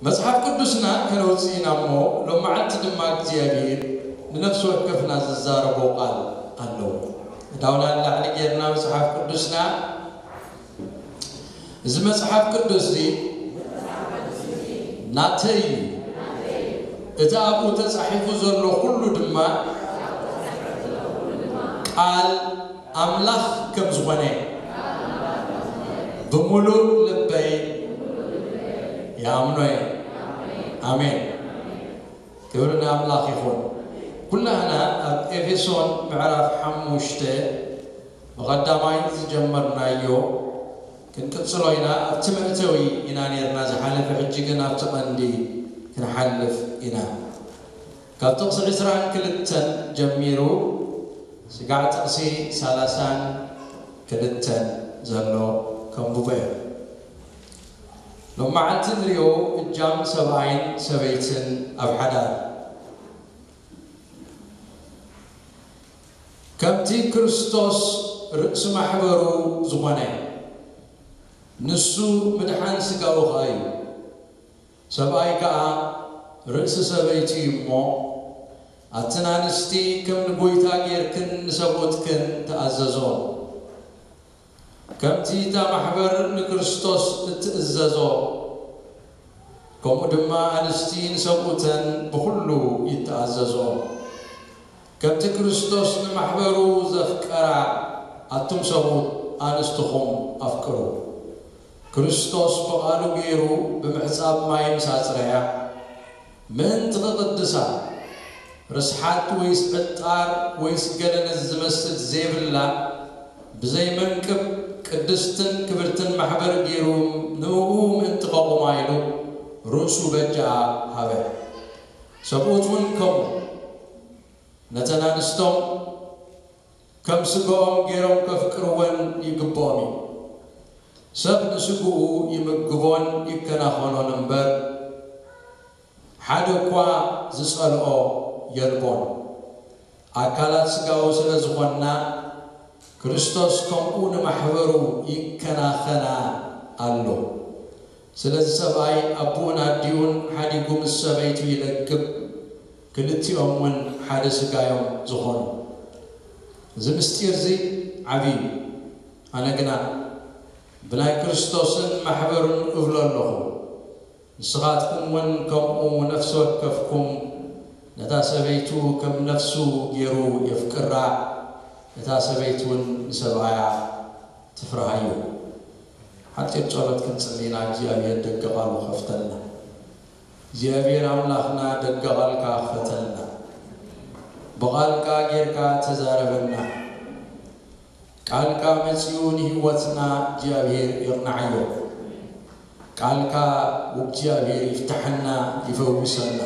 መጽሓፍ ቅዱስና ከነውጽእ ኢና እሞ፣ ሎም መዓልቲ ድማ እግዚኣብሔር ንነፍሲ ወከፍና ዝዛረቦ ቃል ኣለዎ። እዳውና ንላዕሊ ጌርና መጽሓፍ ቅዱስና፣ እዚ መጽሓፍ ቅዱስ እዚ ናተይ እዩ፣ እቲ ኣብኡ ተጻሒፉ ዘሎ ኩሉ ድማ ቃል ኣምላኽ ከም ዝኾነ ብምሉእ ልበይ ይኣምኖ እየ። ኣሜን። ክብሪ ንኣምላኽ ይኹን። ኩላህና ኣብ ኤፌሶን ምዕራፍ ሓሙሽተ ብቐዳማይ ዝጀመርናዮ ክንቅጽሎ ኢና። ኣብቲ መእተዊ ኢና ኔርና ዝሓለፈ፣ ሕጂ ግን ኣብቲ ቀንዲ ክንሓልፍ ኢና። ካብ ጥቕሲ ዕስራን ክልተን ጀሚሩ ስጋዕ ጥቕሲ ሰላሳን ክልተን ዘሎ ከንብቦ እየ። ሎም መዓልቲ ንሪኦ እጃም ሰብኣይን ሰበይትን ኣብ ሓዳር። ከምቲ ክርስቶስ ርእሲ ማሕበሩ ዝኾነ፣ ንሱ ምድሓን ስጋኡ ኸኣ እዩ። ሰብኣይ ከኣ ርእሲ ሰበይቱ እዩ እሞ፣ ኣትን ኣንስቲ ከም ንጎይታ ጌርክን ንሰብኡትክን ተኣዘዞ። ከምቲ እታ ማሕበር ንክርስቶስ እትእዘዞ፣ ከምኡ ድማ ኣንስቲ ንሰብኡተን ብኹሉ ይተኣዘዞ። ከምቲ ክርስቶስ ንማሕበሩ ዘፍቀራ፣ ኣቱም ሰብኡት ኣንስትኹም ኣፍቅሩ። ክርስቶስ ብቓሉ ገይሩ ብምሕጻብ ማይ ምስ ኣጽረያ፣ ምእንቲ ክቕድሳ፣ ርስሓት ወይስ ዕጣር ወይስ ገለ ነዚ ዝመስል ዘይብላ፣ ብዘይ መንቅብ ቅድስትን ክብርትን ማሕበር ገይሩ ንእኡ ምእንቲ ከቑማ ኢሉ ርእሱ በጃኣ ሃበ። ሰብኡት እውን ከምኡ ነተን ኣንስቶም ከም ስጋኦም ገይሮም ከፍቅርወን ይግብኦም እዩ። ሰብ ንስግኡ ይምግቦን ይከናኸኖን እምበር፣ ሓደ እኳ ዝጸልኦ የልቦን። ኣካላት ስጋኡ ስለ ዝኾንና፣ ክርስቶስ ከምኡ ንማሕበሩ ይከናኸና ኣሎ። ስለዚ ሰብኣይ ኣቦኡን ኣዲኡን ሓዲጉ ምስ ሰበይቱ ይለግብ፣ ክልቲኦም እውን ሓደ ስጋ እዮም ዝኾኑ። እዚ ምስጢር እዚ ዓብዪ እዩ። ኣነ ግና ብናይ ክርስቶስን ማሕበሩን እብሎ ኣለኹ። ንስኻትኩም እውን ከምኡ ነፍሲ ወከፍኩም ነታ ሰበይቱ ከም ነፍሱ ገይሩ የፍቅራ፣ እታ ሰበይቲ እውን ንሰብኣያ ትፍርሃዮ። ሓጺር ጸሎት ክንጽሊ ኢና። እግዚኣብሔር ደገ ቃሉ ከፍተልና። እግዚኣብሔር ኣምላኽና ደገ ቃልካ ክፈተልና። ብቃልካ ጌርካ ተዛረበና። ቃልካ መጺኡ ንህይወትና እግዚኣብሔር የቕንዓዮ። ቃልካ እግዚኣብሔር ይፍትሓና፣ ይፈውሰና።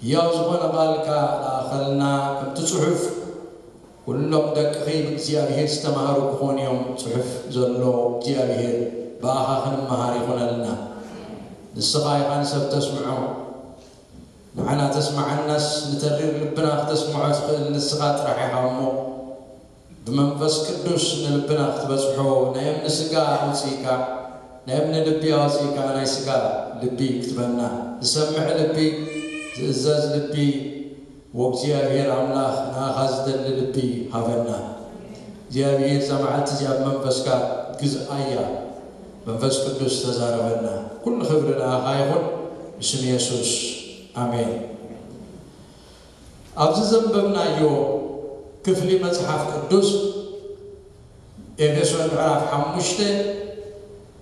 ህያው ዝኾነ ቃልካ ለኣኸልና፣ ከምቲ ጽሑፍ ኩሎም ደቅኺ ብእግዚኣብሔር ዝተማሃሩ ክኾኑ እዮም። ጽሑፍ ዘሎ እግዚኣብሔር ብኣኻ ክንመሃር ይኹነልና። ንስኻ ኢኻ ንሰብ ተስምዖ። ንዓና ተስምዓናስ ንተሪር ልብና ክተስምዖ ትኽእል ንስኻ ጥራሕ ኢኻ እሞ፣ ብመንፈስ ቅዱስ ንልብና ክትበጽሖ ናይ እምኒ ስጋ ኣውጺእካ፣ ናይ እምኒ ልቢ ኣውጺእካ ናይ ስጋ ልቢ ክትበና፣ ዝሰምዕ ልቢ፣ ዝእዘዝ ልቢ፣ ወእግዚኣብሔር ኣምላኽ ንኣኻ ዝደሊ ልቢ ሃበና። እግዚኣብሔር እዛ መዓልቲ እዚኣ ብመንፈስካ ግዝኣያ። መንፈስ ቅዱስ ተዛረበና። ኩሉ ክብሪ ንኣኻ ይኹን። ብስም የሱስ። ኣሜን። ኣብዚ ዘንበብናዮ ክፍሊ መጽሓፍ ቅዱስ ኤፌሶን ምዕራፍ ሓሙሽተ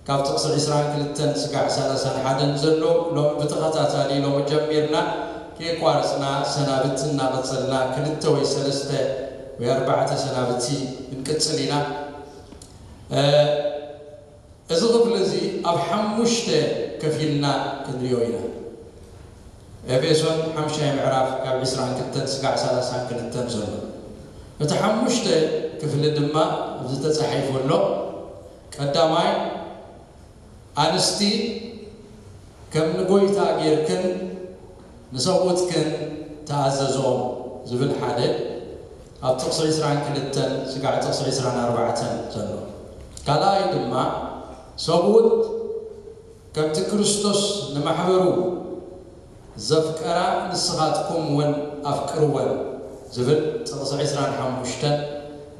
ካብ ጥቕሲ ዕስራን ክልተን ስጋዕ ሰላሳን ሓደን ዘሎ ሎሚ ብተኸታታሊ ሎሚ ጀሚርና ከየቋረጽና ሰናብት እናቐጸልና ክልተ ወይ ሰለስተ ወይ ኣርባዕተ ሰናብቲ ክንቅጽል ኢና። እ፣ እዚ ክፍሊ እዚ ኣብ ሓሙሽተ ከፊልና ክንሪኦ ኢና። ኤፌሶን ሓምሻይ ምዕራፍ ካብ ዕስራን ክልተን ስጋዕ ሰላሳን ክልተን ዘሎ። እቲ ሓሙሽተ ክፍሊ ድማ ኣብዚ ተጻሒፉ ኣሎ። ቀዳማይ፣ ኣንስቲ ከም ንጎይታ ጌርክን ንሰብኡትክን ተኣዘዝኦም ዝብል ሓደ፣ ኣብ ጥቕሲ ዕስራን ክልተን ስጋዕ ጥቕሲ ዕስራን ኣርባዕተን ዘሎ። ካልኣይ ድማ፣ ሰብኡት ከምቲ ክርስቶስ ንማሕበሩ ዘፍቀራ ንስኻትኩም እውን ኣፍቅርወን ዝብል ጥቕሲ ዕስራን ሓሙሽተን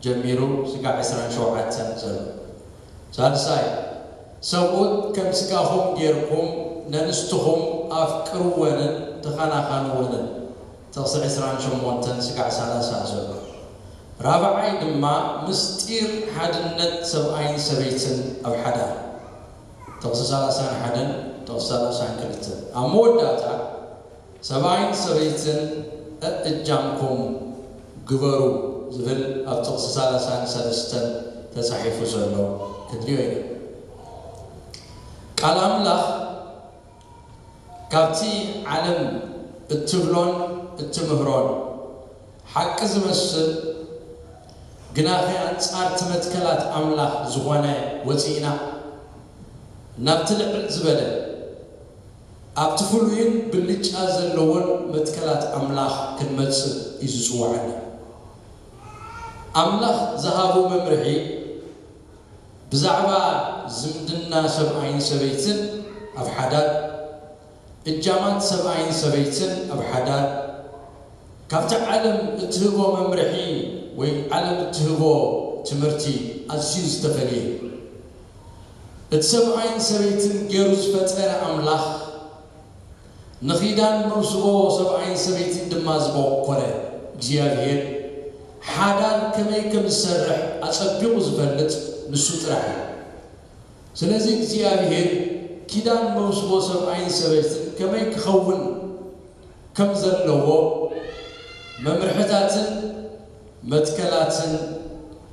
ጀሚሩ ስጋዕ ዕስራን ሸውዓተን ዘሎ። ሳልሳይ፣ ሰብኡት ከም ስጋኹም ጌርኩም ነንስትኹም ኣፍቅርወንን ተኸናኸንወንን። ጥቕሲ ዕስራን ሸሞንተን ስጋዕ ሰላሳ ዘሎ። ራብዓይ ድማ ምስጢር ሓድነት ሰብኣይን ሰበይትን ኣብ ሓዳር። ጥቕሲ ሰላሳን ሓደን ጥቕሲ ሰላሳን ክልተን። ኣብ መወዳእታ ሰብኣይን ሰበይትን እእጃምኩም ግበሩ ዝብል ኣብ ጥቕሲ ሰላሳን ሰለስተን ተጻሒፉ ዘሎ ክንሪኦ ኢና። ቃል ኣምላኽ ካብቲ ዓለም እትብሎን እትምህሮን ሓቂ ዝመስል ግናኸ ኣንጻርቲ መትከላት ኣምላኽ ዝኾነ ወጺእና ናብቲ ልዕል ዝበለ ኣብቲ ፍሉይን ብልጫ ዘለዎን መትከላት ኣምላኽ ክንመጽእ እዩ ዝጽውዓና። ኣምላኽ ዝሃቦ መምርሒ ብዛዕባ ዝምድና ሰብኣይን ሰበይትን ኣብ ሓዳር፣ እጃማት ሰብኣይን ሰበይትን ኣብ ሓዳር፣ ካብቲ ዓለም እትህቦ መምርሒ ወይ ዓለም እትህቦ ትምህርቲ ኣዝዩ ዝተፈልየ እዩ። እቲ ሰብኣይን ሰበይትን ገይሩ ዝፈጠረ ኣምላኽ ንኺዳን መውስቦ ሰብኣይን ሰበይትን ድማ ዝበኮረ እግዚኣብሔር ሓዳር ከመይ ከም ዝሰርሕ ኣጸቢቑ ዝፈልጥ ንሱ ጥራሕ እዩ። ስለዚ እግዚኣብሔር ኪዳን መውስቦ ሰብኣይን ሰበይትን ከመይ ክኸውን ከም ዘለዎ መምርሕታትን መትከላትን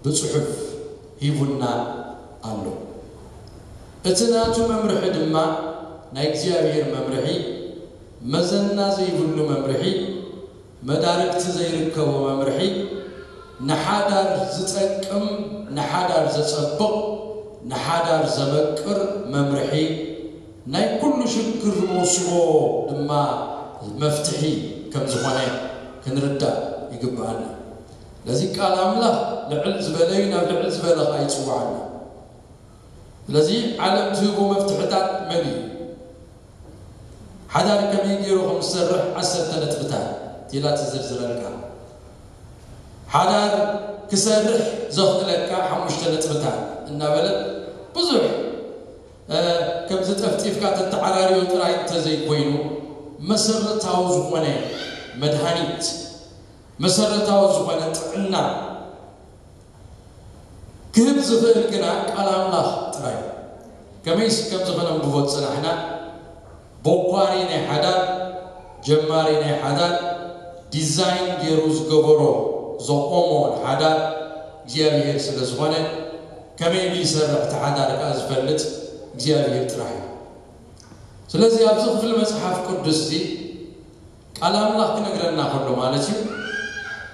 ብጽሑፍ ሂቡና ኣሎ። እቲ ናቱ መምርሒ ድማ ናይ እግዚኣብሔር መምርሒ፣ መዘና ዘይብሉ መምርሒ፣ መዳርግቲ ዘይርከቦ መምርሒ፣ ንሓዳር ዝጠቅም፣ ንሓዳር ዘጸብቕ፣ ንሓዳር ዘመቅር መምርሒ፣ ናይ ኩሉ ሽግር መውስቦ ድማ መፍትሒ ከም ዝኾነ ክንርዳእ ይግብኣና። ስለዚ ቃል ኣምላኽ ልዕል ዝበለ እዩ፣ ናብ ልዕል ዝበለ ኸኣ ይጽውዓና። ስለዚ ዓለም ትህቦ መፍትሕታት መን እዩ? ሓዳር ከመይ ገይሩ ከም ዝሰርሕ ዓሰርተ ነጥብታት ኢላ ትዝርዝረልካ። ሓዳር ክሰርሕ ዘኽእለካ ሓሙሽተ ነጥብታት እናበለት ብዙሕ፣ እ፣ ከምዚ ጠፍጢፍካ ተተዓራርዮ ጥራይ እንተዘይኮይኑ መሰረታዊ ዝኾነ መድሃኒት፣ መሰረታዊ ዝኾነ ጥዕና ክህብ ዝኽእል ግና ቃል ኣምላኽ ጥራይ እዩ። ከመይሲ ከም ዝኾነ ንብቦ ዝጸናሕና ቦኳሪ ናይ ሓዳር፣ ጀማሪ ናይ ሓዳር፣ ዲዛይን ገይሩ ዝገበሮ ዘቖሞ ሓዳር እግዚኣብሔር ስለ ዝኾነ ከመይ ኢሉ ይሰርሕ እቲ ሓዳር ከኣ ዝፈልጥ እግዚኣብሔር ጥራሕ እዩ። ስለዚ ኣብዚ ክፍሊ መጽሓፍ ቅዱስ እዚ ቃል ኣምላኽ ክነግረና ከሎ ማለት እዩ፣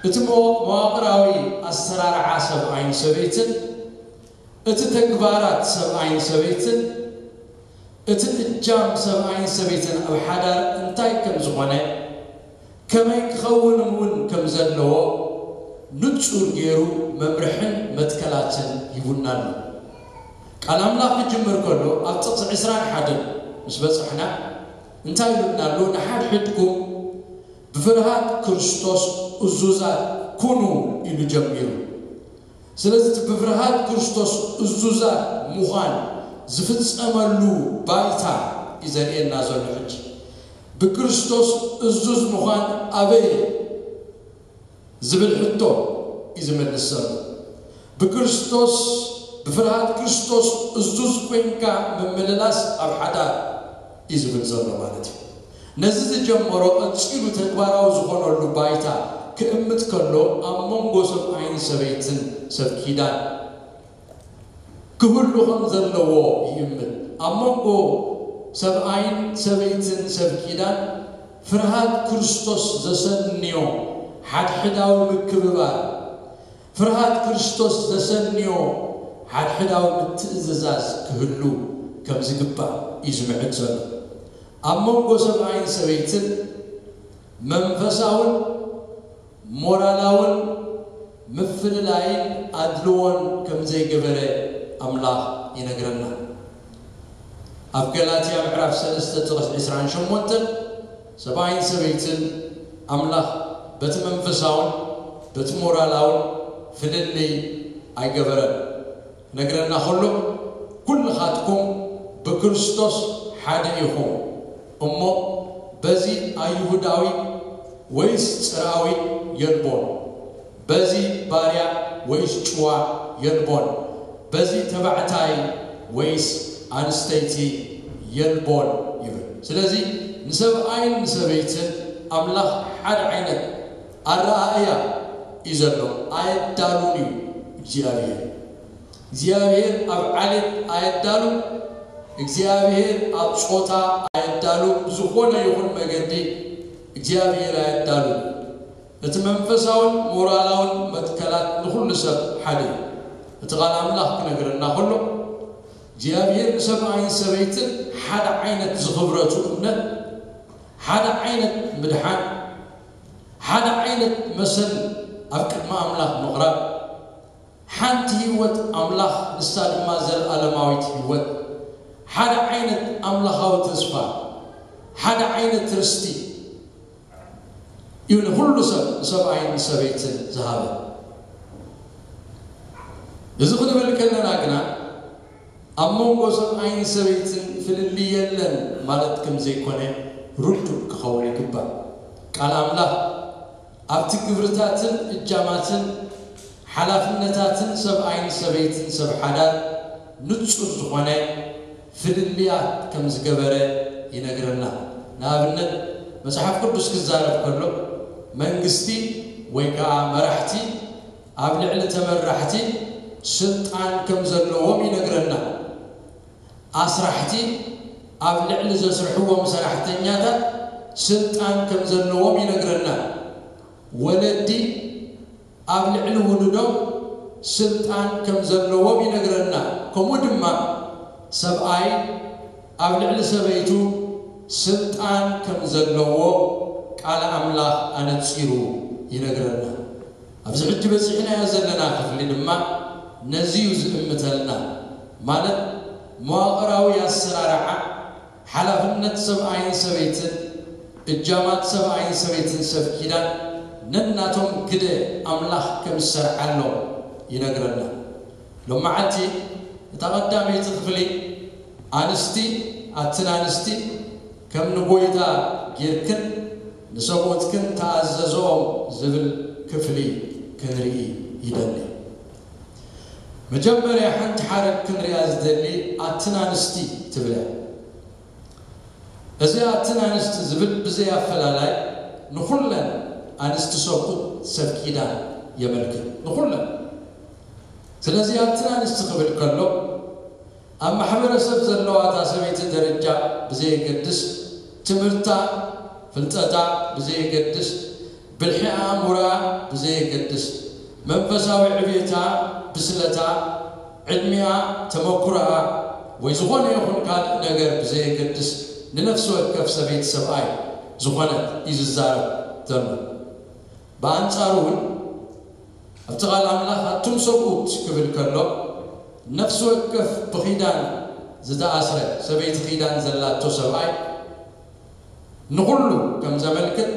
እቲ መዋ-፣ መዋቕራዊ ኣሰራርዓ ሰብኣይን ሰበይትን፣ እቲ ተግባራት ሰብኣይን ሰበይትን፣ እቲ እጃም ሰብኣይን ሰበይትን ኣብ ሓዳር እንታይ ከም ዝኾነ፣ ከመይ ክኸውን እውን ከም ዘለዎ ንጹር ገይሩ መምርሕን መትከላትን ሂቡና ኣሎ። ቃል ኣምላኽ ክጅምር ከሎ ኣብ ጥቕሲ ዕስራን ሓደን ምስ በጻሕና እንታይ ኢሉና ኣሎ? ንሓድሕድኩም ብፍርሃት ክርስቶስ እዙዛት ኩኑ ኢሉ ጀሚሩ። ስለዚ እቲ ብፍርሃት ክርስቶስ እዙዛት ምዃን ዝፍጸመሉ ባይታ እዩ ዘርእየና ዘሎ። ሕጂ ብክርስቶስ እዙዝ ምዃን ኣበይ ዝብል ሕቶ እዩ ዝመልስ ዘሎ። ብክርስቶስ፣ ብፍርሃት ክርስቶስ እዙዝ ኮይንካ ምምልላስ ኣብ ሓዳር እዩ ዝብል ዘሎ ማለት እዩ። ነዚ ዝጀመሮ ቀጺሉ ተግባራዊ ዝኾነሉ ባይታ ክእምት ከሎ ኣብ መንጎ ሰብኣይን ሰበይትን ሰብ ኪዳን ክህሉ ከም ዘለዎ ይእምት። ኣብ መንጎ ሰብኣይን ሰበይትን ሰብ ኪዳን ፍርሃት ክርስቶስ ዘሰንዮ ሓድሕዳዊ ምክብባር፣ ፍርሃት ክርስቶስ ዘሰንዮ ሓድሕዳዊ ምትእዝዛዝ ክህሉ ከም ዝግባእ እዩ ዝምዕድ ዘሎ። ኣብ መንጎ ሰብኣይን ሰበይትን መንፈሳውን ሞራላውን ምፍልላይን ኣድልዎን ከም ዘይገበረ ኣምላኽ ይነግረና። ኣብ ገላትያ ምዕራፍ ሰለስተ ጥቕስ ዕስራን ሸሞንተን ሰብኣይን ሰበይትን ኣምላኽ በቲ መንፈሳውን በቲ ሞራላውን ፍልልይ ኣይገበረን። ክነግረና ከሎ፣ "ኩልኻትኩም ብክርስቶስ ሓደ ኢኹም እሞ፣ በዚ ኣይሁዳዊ ወይስ ጽርኣዊ የልቦን፣ በዚ ባርያ ወይስ ጭዋ የልቦን፣ በዚ ተባዕታይ ወይስ ኣንስተይቲ የልቦን" ይብል። ስለዚ ንሰብኣይን ንሰበይትን ኣምላኽ ሓደ ዓይነት ኣረኣእያ እዩ ዘሎ። ኣየዳሉን እዩ እግዚኣብሔር። እግዚኣብሔር ኣብ ዓሌት ኣየዳሉን፣ እግዚኣብሔር ኣብ ጾታ ኣየዳሉን፣ ብዝኾነ ይኹን መገዲ እግዚኣብሔር ኣየዳሉን። እቲ መንፈሳውን ሞራላውን መትከላት ንኹሉ ሰብ ሓደ እዩ። እቲ ቃል ኣምላኽ ክነግረና ከሎ፣ እግዚኣብሔር ንሰብኣይን ሰበይትን ሓደ ዓይነት ዝኽብረቱ እምነት፣ ሓደ ዓይነት ምድሓን፣ ሓደ ዓይነት መሰል ኣብ ቅድሚ ኣምላኽ ምቕራብ፣ ሓንቲ ህይወት ኣምላኽ፣ ንሳ ድማ ዘለኣለማዊት ህይወት፣ ሓደ ዓይነት ኣምላኻዊ ተስፋ፣ ሓደ ዓይነት ርስቲ እዩ ንኹሉ ሰብ፣ ንሰብኣይን ንሰበይትን ዝሃበ። እዚ ክንብል ከለና ግና፣ ኣብ መንጎ ሰብኣይን ሰበይትን ፍልልይ የለን ማለት ከም ዘይኮነ ርዱእ ክኸውን ይግባእ። ቃል ኣምላኽ ኣብቲ ግብርታትን እጃማትን ሓላፍነታትን ሰብኣይን ሰበይትን ሰብ ሓዳር ንጹር ዝኾነ ፍልልያት ከም ዝገበረ ይነግረና። ንኣብነት፣ መጽሓፍ ቅዱስ ክዛረብ ከሎ፣ መንግስቲ ወይ ከኣ መራሕቲ ኣብ ልዕሊ ተመራሕቲ ስልጣን ከም ዘለዎም ይነግረና። ኣስራሕቲ ኣብ ልዕሊ ዘስርሕዎም ሰራሕተኛታት ስልጣን ከም ዘለዎም ይነግረና። ወለዲ ኣብ ልዕሊ ውሉዶም ስልጣን ከም ዘለዎም ይነግረና። ከምኡ ድማ ሰብኣይ ኣብ ልዕሊ ሰበይቱ ስልጣን ከም ዘለዎ ቃል ኣምላኽ ኣነጺሩ ይነግረና። ኣብዚ ሕጂ በጺሕናዮ ዘለና ክፍሊ ድማ ነዚ እዩ ዝእምተልና። ማለት መዋቕራዊ ኣሰራርዓ ሓላፍነት ሰብኣይን ሰበይትን፣ እጃማት ሰብኣይን ሰበይትን ሰብ ኪዳን ነናቶም ግደ ኣምላኽ ከም ዝሰርዓሎም ይነግረና። ሎማዓንቲ እታ ቀዳመይቲ ክፍሊ ኣንስቲ፣ ኣትን ኣንስቲ ከም ንጎይታ ጌርክን ንሰብኡትክን ተኣዘዝኦም ዝብል ክፍሊ ክንርኢ ይደሊ። መጀመርያ ሓንቲ ሓረግ ክንሪኣ ዝደሊ ኣትን ኣንስቲ ትብል እያ። እዚ ኣትን ኣንስቲ ዝብል ብዘይ ኣፈላላይ ንኹለን ኣንስቲ ሰብኡት ሰብ ኪዳን የመልክት። ንኹለን። ስለዚ ኣትን ኣንስቲ ክብል ከሎ ኣብ ማሕበረሰብ ዘለዋ እታ ሰበይቲ ደረጃ ብዘየገድስ፣ ትምህርታ፣ ፍልጠታ ብዘየገድስ፣ ብልሒ ኣእምሮኣ ብዘየገድስ፣ መንፈሳዊ ዕብየታ፣ ብስለታ፣ ዕድሚኣ፣ ተመኩሮኣ ወይ ዝኾነ ይኹን ካልእ ነገር ብዘየገድስ ንነፍሲ ወከፍ ሰበይቲ ሰብኣይ ዝኾነት እዩ ዝዛረብ ዘሎ። ብኣንጻሩ እውን ኣብቲ ቃል ኣምላኽ ኣቱም ሰብኡት ክብል ከሎ፣ ነፍሲ ወከፍ ብኺዳን ዝተኣስረ፣ ሰበይቲ ኺዳን ዘላቶ ሰብኣይ ንኹሉ ከም ዘመልክት፣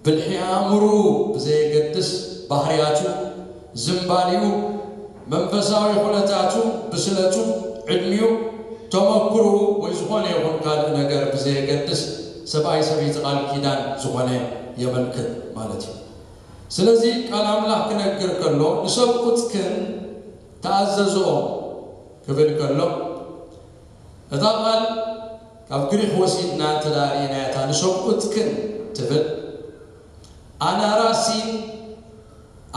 ብልሒ ኣእምርኡ ብዘየገድስ፣ ባህርያቱ፣ ዝንባሊኡ፣ መንፈሳዊ ኩነታቱ፣ ብስለቱ፣ ዕድሚኡ፣ ተመክርኡ ወይ ዝኾነ ይኹን ካልእ ነገር ብዘየገድስ፣ ሰብኣይ ሰበይቲ ቃል ኪዳን ዝኾነ የመልክት ማለት እዩ። ስለዚ ቃል ኣምላኽ ክነግር ከሎ፣ ንሰብኡትክን ተኣዘዝኦም ክብል ከሎ፣ እታ ቃል ካብ ግሪኽ ወሲድና እንተ ደኣ ርኢናያ፣ እታ ንሰብኡትክን ትብል፣ ኣናራሲን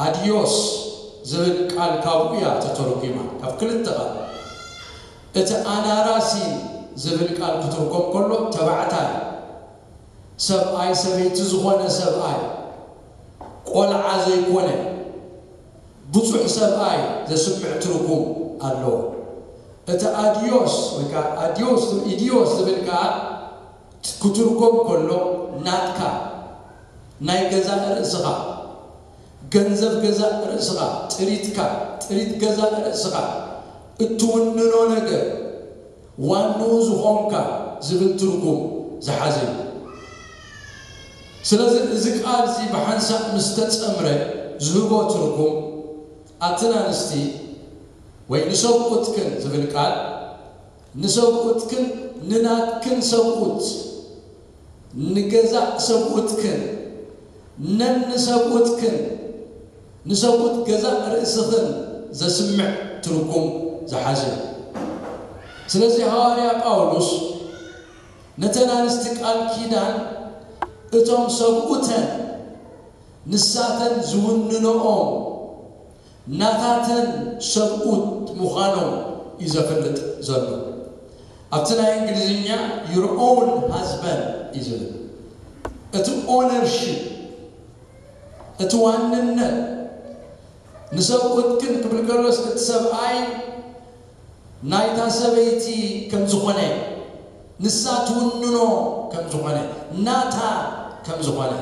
ኣድዮስ ዝብል ቃል ካብኡ እያ ተተርጒማ፣ ካብ ክልተ ቃል። እቲ ኣናራሲን ዝብል ቃል ክትርጎም ከሎ፣ ተባዕታይ፣ ሰብኣይ ሰበይቲ ዝኾነ ሰብኣይ፣ ቆልዓ ዘይኮነ፣ ብዙሕ ሰብኣይ ዘስምዕ ትርጉም ኣለዎ። እቲ ኣድዮስ ወይ ከዓ ኣድዮስ፣ ኢድዮስ ዝብል ከዓ ክትርጎም ከሎ፣ ናትካ፣ ናይ ገዛእ ርእስኻ፣ ገንዘብ ገዛእ ርእስኻ፣ ጥሪትካ፣ ጥሪት ገዛእ ርእስኻ፣ እትውንኖ ነገር፣ ዋንኡ ዝኾንካ ዝብል ትርጉም ዝሓዘ እዩ። ስለዚ እዚ ቃል እዚ ብሓንሳብ ምስ ተጸምረ ዝህቦ ትርጉም፣ ኣትን ኣንስቲ ወይ ንሰብኡትክን ዝብል ቃል፣ ንሰብኡትክን ንናትክን ሰብኡት፣ ንገዛእ ሰብኡትክን፣ ነንሰብኡትክን፣ ንሰብኡት ገዛእ ርእስኽን ዘስምዕ ትርጉም ዝሓዘ እዩ። ስለዚ ሃዋርያ ጳውሎስ ነተን ኣንስቲ ቃል ኪዳን እቶም ሰብኡተን ንሳተን ዝውንንኦም ናታተን ሰብኡት ምዃኖም እዩ ዘፍልጥ ዘሎ። ኣብቲ ናይ እንግሊዝኛ your own husband እዩ ዝብል። እቲ ኦነርሺፕ፣ እቲ ዋንነት ንሰብኡትክን ክብል ከሎስ እቲ ሰብኣይ ናይታ ሰበይቲ ከም ዝኾነ፣ ንሳ ትውንኖ ከም ዝኾነ፣ ናታ ከም ዝኾነ፣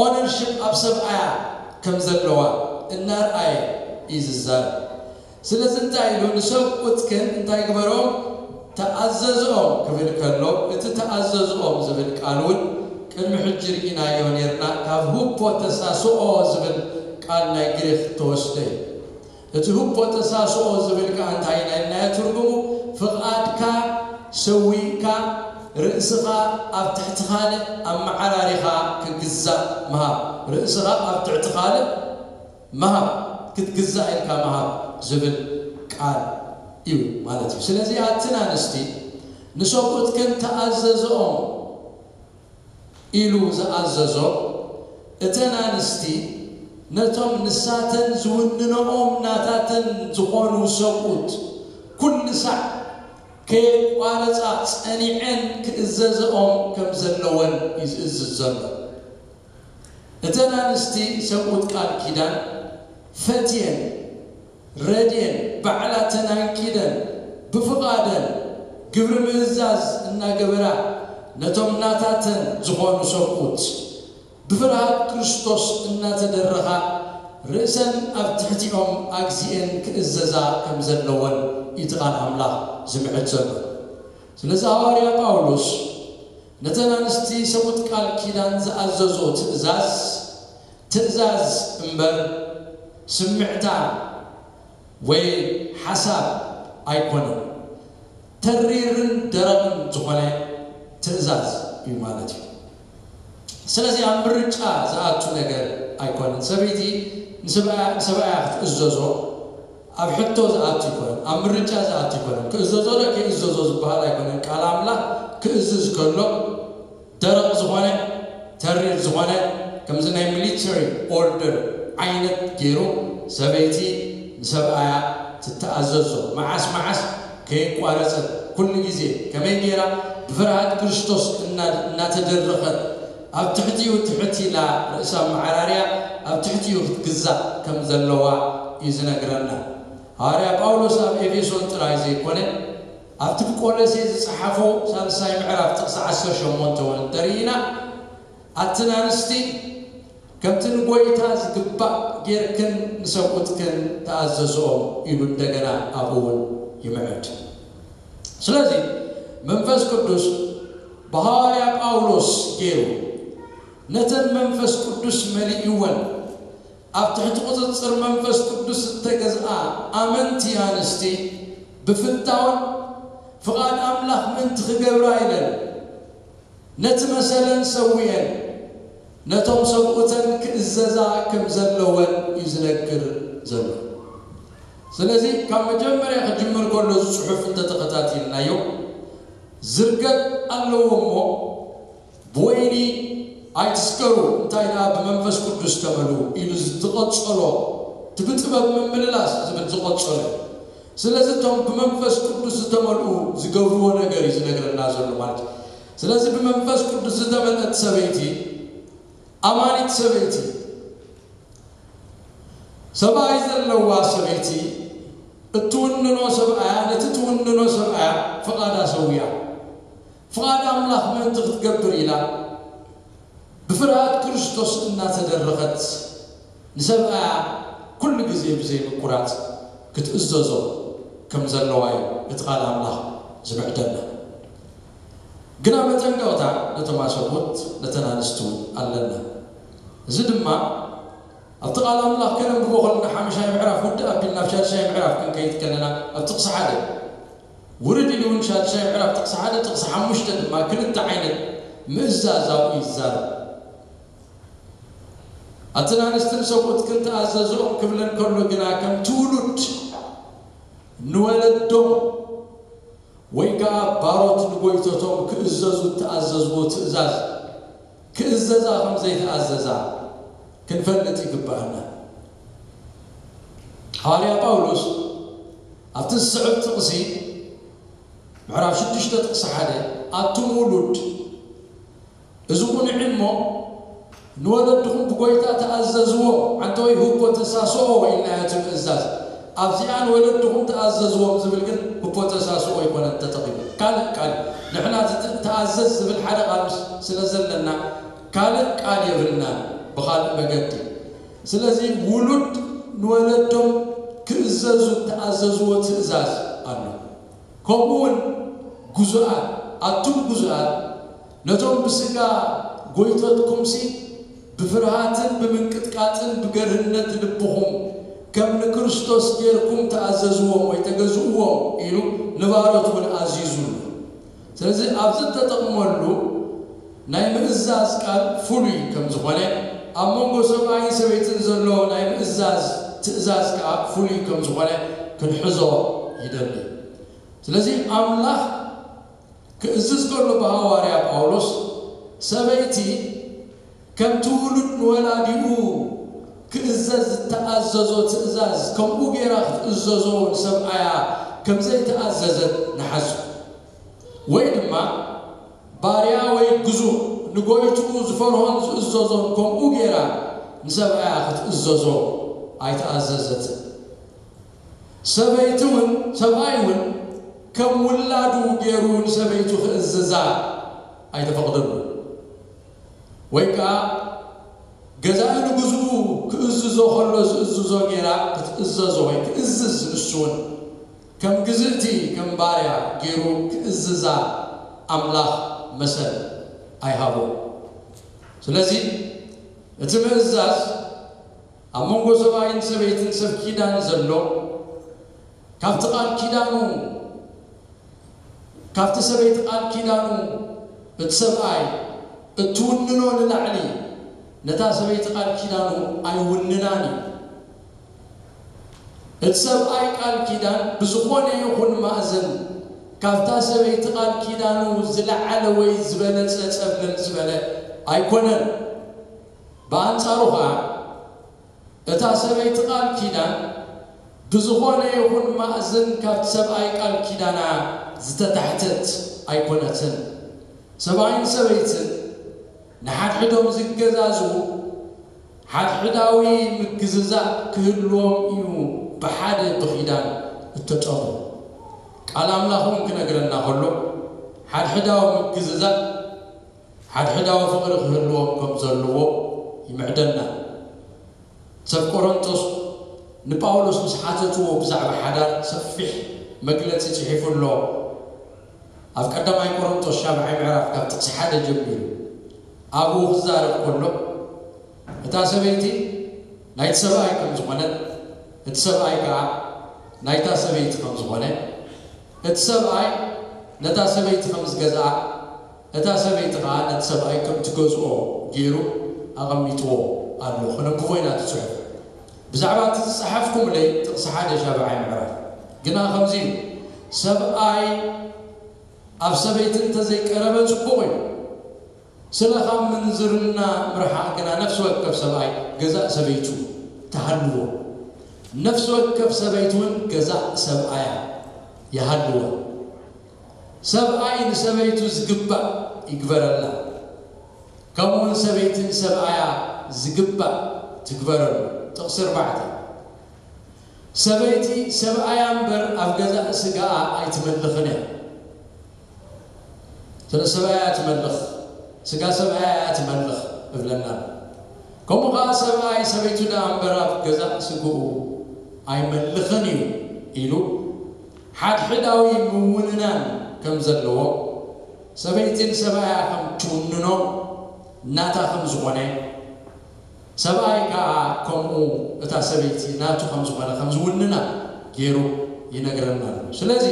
ኦነርሺፕ ኣብ ሰብኣያ ከም ዘለዋ እናርኣየ እዩ ዝዛረብ። ስለዚ እንታይ ኢሉ ንሰብኡትክን እንታይ ግበሮም? ተኣዘዝኦም ክብል ከሎ፣ እቲ ተኣዘዝኦም ዝብል ቃል እውን ቅድሚ ሕጂ ርኢናዮ ነርና፣ ካብ ሁፖ ተሳስኦ ዝብል ቃል ናይ ግሪክ ተወስደ እዩ። እቲ ሁፖ ተሳስኦ ዝብል ከኣ እንታይ ኢልና ኢልናዮ ትርጉሙ? ፍቓድካ ሰዊእካ ርእስኻ ኣብ ትሕቲ ካልእ ኣመዓራሪኻ ክግዛእ ምሃብ። ርእስኻ ኣብ ትሕቲ ካልእ ምሃብ፣ ክትግዛእ ኢልካ ምሃብ ዝብል ቃል እዩ ማለት እዩ። ስለዚ ኣትን ኣንስቲ ንሰብኡትክን ተኣዘዝኦም ኢሉ ዝኣዘዞ፣ እተን ኣንስቲ ነቶም ንሳተን ዝውንነኦም ናታተን ዝኾኑ ሰብኡት ኩሉ ሳዕ ከየቋረጻ ጸኒዐን ክእዘዝኦም ከም ዘለወን እዩ ዝእዝዝ ዘሎ። እተን ኣንስቲ ሰብኡት ቃል ኪዳን ፈትየን ረድየን ባዕላተን ኣንኪደን ብፍቓደን ግብሪ ምእዛዝ እናገበራ ነቶም ናታተን ዝኾኑ ሰብኡት ብፍርሃት ክርስቶስ እናተደረኻ ርእሰን ኣብ ትሕቲኦም ኣግዚኤን ክእዘዛ ከም ዘለወን እዩ እቲ ቃል ኣምላኽ ዝምዕድ ዘሎ። ስለዚ ሃዋርያ ጳውሎስ ነተን ኣንስቲ ሰብኡት ቃል ኪዳን ዝኣዘዞ ትእዛዝ፣ ትእዛዝ እምበር ስምዕታ ወይ ሓሳብ ኣይኮነን። ተሪርን ደረቕን ዝኾነ ትእዛዝ እዩ ማለት እዩ። ስለዚ ኣብ ምርጫ ዝኣቱ ነገር ኣይኮነን። ሰበይቲ ንሰብኣያ፣ ንሰብኣያ ክትእዘዞ ኣብ ሕቶ ዝኣቱ ኣይኮነን፣ ኣብ ምርጫ ዝኣቱ ኣይኮነን። ክእዘዞ ዶ ከይእዘዞ ዝበሃል ኣይኮነን። ቃል ኣምላኽ ክእዝዝ ከሎ ደረቕ ዝኾነ፣ ተሪር ዝኾነ፣ ከምዚ ናይ ሚሊተሪ ኦርደር ዓይነት ገይሩ ሰበይቲ ንሰብኣያ ትተኣዘዞ። መዓስ መዓስ ከየቋረጸት፣ ኩሉ ግዜ ከመይ ገይራ ብፍርሃት ክርስቶስ እና-፣ እናተደረኸት፣ ኣብ ትሕቲኡ ትሕት ኢላ ርእሳ መዓራርያ ኣብ ትሕቲኡ ክትግዛእ ከም ዘለዋ እዩ ዝነግረና። ሃዋርያ ጳውሎስ ኣብ ኤፌሶን ጥራይ ዘይኮነ፣ ኣብቲ ብቆሎሴ ዝጸሓፎ ሳልሳይ ምዕራፍ ጥቕሲ ዓሰርተ ሸሞንተ እውን እንተርኢና፣ ኣትን ኣንስቲ ከምቲ ንጎይታ ዝግባእ ጌርክን ንሰብኡትክን ተኣዘዝኦም ኢሉ እንደገና ኣብኡ እውን ይምዕድ። ስለዚ መንፈስ ቅዱስ ብሃዋርያ ጳውሎስ ገይሩ ነተን መንፈስ ቅዱስ መሊእወን ኣብ ትሕቲ ቁጽጽር መንፈስ ቅዱስ እተገዝኣ ኣመንቲ ኣንስቲ ብፍታወን ፍቓድ ኣምላኽ ምእንቲ ክገብራ ኢለን ነቲ መሰለን ሰዊኤን ነቶም ሰብኡተን ክእዘዛ ከም ዘለወን እዩ ዝነግር ዘሎ። ስለዚ ካብ መጀመርያ ክጅምር ከሎ እዚ ጽሑፍ እንተተኸታቲልናዮ ዝርገጥ ኣለዎ እሞ ብወይኒ ኣይትስከሩ፣ እንታይ ደኣ ብመንፈስ ቅዱስ ተመልኡ ኢሉ ዝቐጸሎ፣ እቲ ብጥበብ ምምልላስ ዝብል ዝቐጸሎ እዩ። ስለዚ እቶም ብመንፈስ ቅዱስ ዝተመልኡ ዝገብርዎ ነገር እዩ ዝነግረና ዘሎ ማለት እዩ። ስለዚ ብመንፈስ ቅዱስ ዝተመልአት ሰበይቲ፣ ኣማኒት ሰበይቲ፣ ሰብኣይ ዘለዋ ሰበይቲ እትውንኖ ሰብኣያ፣ ነቲ ትውንኖ ሰብኣያ ፍቓዳ ሰዊኣ፣ ፍቓድ ኣምላኽ ምእንቲ ክትገብር ኢላ ብፍርሃት ክርስቶስ እናተደረኸት ንሰብኣያ ኩሉ ግዜ ብዘይ ምቁራጽ ክትእዘዞ ከም ዘለዋ እዩ እቲ ቃል ኣምላኽ ዝምዕደና። ግና መጠንቀቕታ ነቶም ኣሰብኡት፣ ነተን ኣንስቲ እውን ኣለና። እዚ ድማ ኣብቲ ቃል ኣምላኽ ከነንብቦ ከለና ሓምሻይ ምዕራፍ ውድእ ኣቢልና ኣብ ሻድሻይ ምዕራፍ ክንከይድ ከለና ኣብ ጥቕሲ ሓደ ውርድ ኢሉ እውን ሻድሻይ ምዕራፍ ጥቕሲ ሓደ ጥቕሲ ሓሙሽተ ድማ ክልተ ዓይነት ምእዛዝ ኣብኡ ይዛረብ። ኣትን ኣንስትን ሰብኡት ክንተኣዘዝኦም ክብለን ከሎ ግና ከምቲ ውሉድ ንወለዶም ወይ ከዓ ባሮት ንጎይቶቶም ክእዘዙ እተኣዘዝዎ ትእዛዝ ክእዘዛ ከም ዘይተኣዘዛ ክንፈልጥ ይግባኣና። ሃዋርያ ጳውሎስ ኣብቲ ዝስዕብ ጥቕሲ ምዕራፍ ሽዱሽተ ጥቕሲ ሓደ ኣቱም ውሉድ እዚ ቁኑዕ እሞ ንወለድኹም ብጎይታ ተኣዘዝዎ፣ ዓንተወይ ህቦ ተሳስኦ ኢልናዮ እቲ ምእዛዝ። ኣብዚኣ ንወለድኹም ተኣዘዝዎም ዝብል ግን ህቦ ተሳስኦ ኣይኮነን ተጠቒሙ። ካልእ ቃል ንሕና እቲ ተኣዘዝ ዝብል ሓደ ቃል ምስ- ስለ ዘለና ካልእ ቃል የብልናን ብኻልእ መገዲ። ስለዚ ውሉድ ንወለዶም ክእዘዙ ተኣዘዝዎ ትእዛዝ ኣሎ። ከምኡ እውን ግዙኣት ኣቱም ግዙኣት ነቶም ብስጋ ጎይቶትኩምሲ ብፍርሃትን ብምንቅጥቃጥን ብገርህነት ልብኹም ከም ንክርስቶስ ጌርኩም ተኣዘዝዎም ወይ ተገዝእዎም ኢሉ ንባሮት እውን ኣዚዙ ኣሎ። ስለዚ ኣብዚ እተጠቕመሉ ናይ ምእዛዝ ቃል ፍሉይ ከም ዝኾነ ኣብ መንጎ ሰብኣይን ሰበይትን ዘሎ ናይ ምእዛዝ ትእዛዝ ከዓ ፍሉይ ከም ዝኾነ ክንሕዞ ይደሊ። ስለዚ ኣምላኽ ክእዝዝ ከሎ ብሃዋርያ ጳውሎስ ሰበይቲ ከምቲ ውሉድ ንወላዲኡ ክእዘዝ ዝተኣዘዞ ትእዛዝ ከምኡ ገይራ ክትእዘዞ ንሰብኣያ ከም ዘይተኣዘዘት ንሓዞ። ወይ ድማ ባርያ ወይ ግዙእ ንጎይትኡ ዝፈርሆን ዝእዘዞን ከምኡ ገይራ ንሰብኣያ ክትእዘዞ ኣይተኣዘዘትን። ሰበይቲ እውን ሰብኣይ እውን ከም ውላዱ ገይሩ ንሰበይቱ ክእዝዛ ኣይተፈቕደሉ። ወይ ከዓ ገዛኢ ንግዝኡ ክእዝዞ ከሎ ዝእዝዞ ገይራ ክትእዘዞ ወይ ክእዝዝ ንሱ እውን ከም ግዝእቲ ከም ባርያ ገይሩ ክእዝዛ ኣምላኽ መሰል ኣይሃቦ። ስለዚ እቲ ምእዛዝ ኣብ መንጎ ሰብኣይን ሰበይትን ሰብ ኪዳን ዘሎ ካብቲ ቃል ኪዳኑ ካብቲ ሰበይቲ ቃል ኪዳኑ እቲ ሰብኣይ እትውንኖ ንላዕሊ ነታ ሰበይቲ ቃል ኪዳኑ ኣይውንናን እዩ። እቲ ሰብኣይ ቃል ኪዳን ብዝኾነ ይኹን ማእዝን ካብታ ሰበይቲ ቃል ኪዳኑ ዝለዓለ ወይ ዝበለጸ ጸብለል ዝበለ ኣይኮነን። ብኣንጻሩ ኸዓ እታ ሰበይቲ ቃል ኪዳን ብዝኾነ ይኹን ማእዝን ካብቲ ሰብኣይ ቃል ኪዳና ዝተታሕተት ኣይኮነትን። ሰብኣይን ሰበይትን ንሓድሕዶም ዝገዛዝቡ ሓድሕዳዊ ምግዝዛእ ክህልዎም እዩ ብሓደ ብኺዳን እተጠሙ። ቃል ኣምላኽ እውን ክነግረና ከሎ ሓድሕዳዊ ምግዝዛእ ሓድሕዳዊ ፍቕሪ ክህልዎም ከም ዘለዎ ይምዕደና። ሰብ ቆሮንቶስ ንጳውሎስ ምስ ሓተትዎ ብዛዕባ ሓዳር ሰፊሕ መግለጺ ጽሒፉ ኣሎ። ኣብ ቀዳማይ ቆሮንቶስ ሻብዓይ ምዕራፍ ካብ ጥቕሲ ሓደ ጀሚሩ ኣብኡ ክዛረብ ከሎ እታ ሰበይቲ ናይቲ ሰብኣይ ከም ዝኾነት እቲ ሰብኣይ ከዓ ናይታ ሰበይቲ ከም ዝኾነ እቲ ሰብኣይ ነታ ሰበይቲ ከም ዝገዝኣ እታ ሰበይቲ ከዓ ነቲ ሰብኣይ ከም ትገዝኦ ገይሩ ኣቐሚጥዎ ኣሎ። ክነንብቦ ኢና እቲ ጽሑፍ። ብዛዕባ እቲ ዝጸሓፍኩምለይ ጥቕሲ ሓደ ሻብዓይ ምዕራፍ ግና ከምዚ እዩ፣ ሰብኣይ ኣብ ሰበይቲ እንተዘይቀረበ ጽቡቕ እዩ። ስለ ካብ ምንዝርና ምርሓቕ ግና ነፍሲ ወከፍ ሰብኣይ ገዛእ ሰበይቱ ትሃልዎ፣ ነፍሲ ወከፍ ሰበይቲ እውን ገዛእ ሰብኣያ ይሃልዎ። ሰብኣይ ንሰበይቱ ዝግባእ ይግበረላ፣ ከምኡውን ሰበይቲ ንሰብኣያ ዝግባእ ትግበረሉ። ጥቕሲ ኣርባዕተ ሰበይቲ ሰብኣያ እምበር ኣብ ገዛእ ስጋኣ ኣይትመልኽን እያ። ስለ ሰብኣያ ትመልኽ፣ ስጋ ሰብኣያ እያ ትመልኽ እብለና። ከምኡ ኸዓ ሰብኣይ ሰበይቱ ደኣ እምበር ኣብ ገዛእ ስግኡ ኣይመልኽን እዩ ኢሉ ሓድሕዳዊ ምውንናን ከም ዘለዎ፣ ሰበይቲ ንሰብኣያ ከም ትውንኖ ናታ ከም ዝኾነ፣ ሰብኣይ ከኣ ከምኡ እታ ሰበይቲ ናቱ ከም ዝኾነ ከም ዝውንና ገይሩ ይነግረና ኣሎ። ስለዚ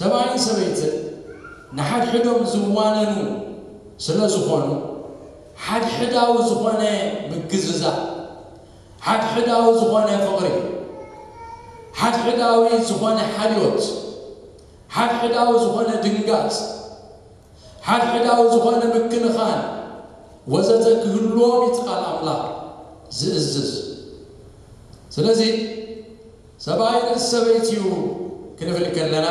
ሰብኣይን ሰበይትን ንሓድሕዶም ዝዋነኑ ስለ ዝኾኑ፣ ሓድሕዳዊ ዝኾነ ምግዝዛእ፣ ሓድሕዳዊ ዝኾነ ፍቕሪ፣ ሓድሕዳዊ ዝኾነ ሓልዮት፣ ሓድሕዳዊ ዝኾነ ድንጋጽ፣ ሓድሕዳዊ ዝኾነ ምክንኻን ወዘተ ክህልዎም እዩ እቲ ቃል ኣምላኽ ዝእዝዝ። ስለዚ ሰብኣይ ርእሲ ሰበይቲ እዩ ክንብል ከለና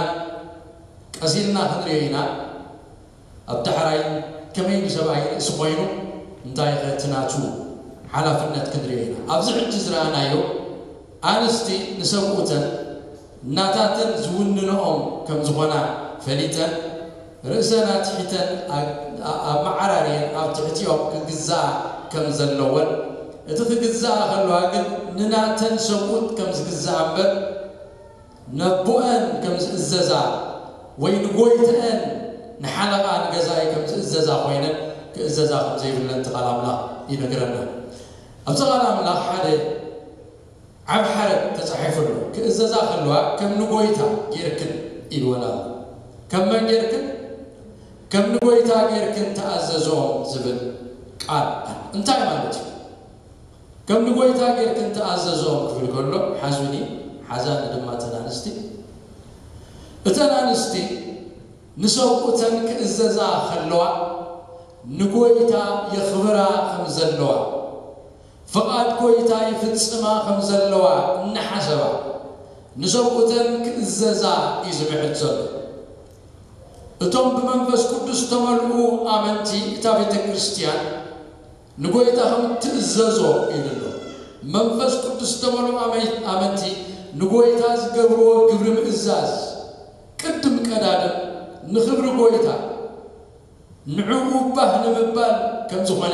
ቀሲልና ክንሪኦ ኢና። ኣብ ዳሕራይ ከመይ ንሰብኣይ ርእሲ ኮይኑ እንታይ ኸ እቲ ናቱ ሓላፍነት ክንሪኦ ኢና። ኣብዚ ሕጂ ዝረኣናዮ ኣንስቲ ንሰብኡተን ናታተን ዝውንንኦም ከም ዝኾና ፈሊጠን ርእሰን ኣትሒተን ኣ- ኣ- ኣመዓራርየን ኣብ ትሕቲኦም ክግዛኣ ከም ዘለወን እቲ ክግዛኣ ከለዋ ግን ንናተን ሰብኡት ከም ዝግዛኣ እምበር ነቦአን ከም ዝእዘዛ ወይ ንጎይተአን ንሓለቓ ንገዛኢ ከም ዝእዘዛ ኮይነን ክእዘዛ ከም ዘይብለን እቲ ቃል ኣምላኽ ይነግረና። ኣብዚ ቃል ኣምላኽ ሓደ ዓብ ሓረግ ተጻሒፉ ኣሎ። ክእዘዛ ከለዋ ከም ንጎይታ ጌርክን ኢልወን ኣሎ። ከም መን ጌርክን? ከም ንጎይታ ጌርክን ተኣዘዝኦም ዝብል ቃል ኣሎ። እንታይ ማለት እዩ? ከም ንጎይታ ጌርክን ተኣዘዝኦም ክብል ከሎ ሓዙኒ ሓዛኒ ድማ እተን ኣንስቲ እተን ኣንስቲ ንሰብኡተን ክእዘዛ ከለዋ ንጎይታ የኽብራ ከም ዘለዋ ፍቓድ ጎይታ ይፍጽማ ከም ዘለዋ እናሓሰባ ንሰብኡተን ክእዘዛ እዩ ዝምዕድ ዘሎ። እቶም ብመንፈስ ቅዱስ ዝተመልኡ ኣመንቲ እታ ቤተ ክርስቲያን ንጎይታ ከም እትእዘዞ ኢሉ ኣሎ። መንፈስ ቅዱስ ዝተመልኡ ኣመይ- ኣመንቲ ንጎይታ ዝገብርዎ ግብሪ ምእዛዝ ቅድም ቀዳድም ንኽብሪ ጎይታ ንዕኡ ባህ ንምባል ከም ዝኾነ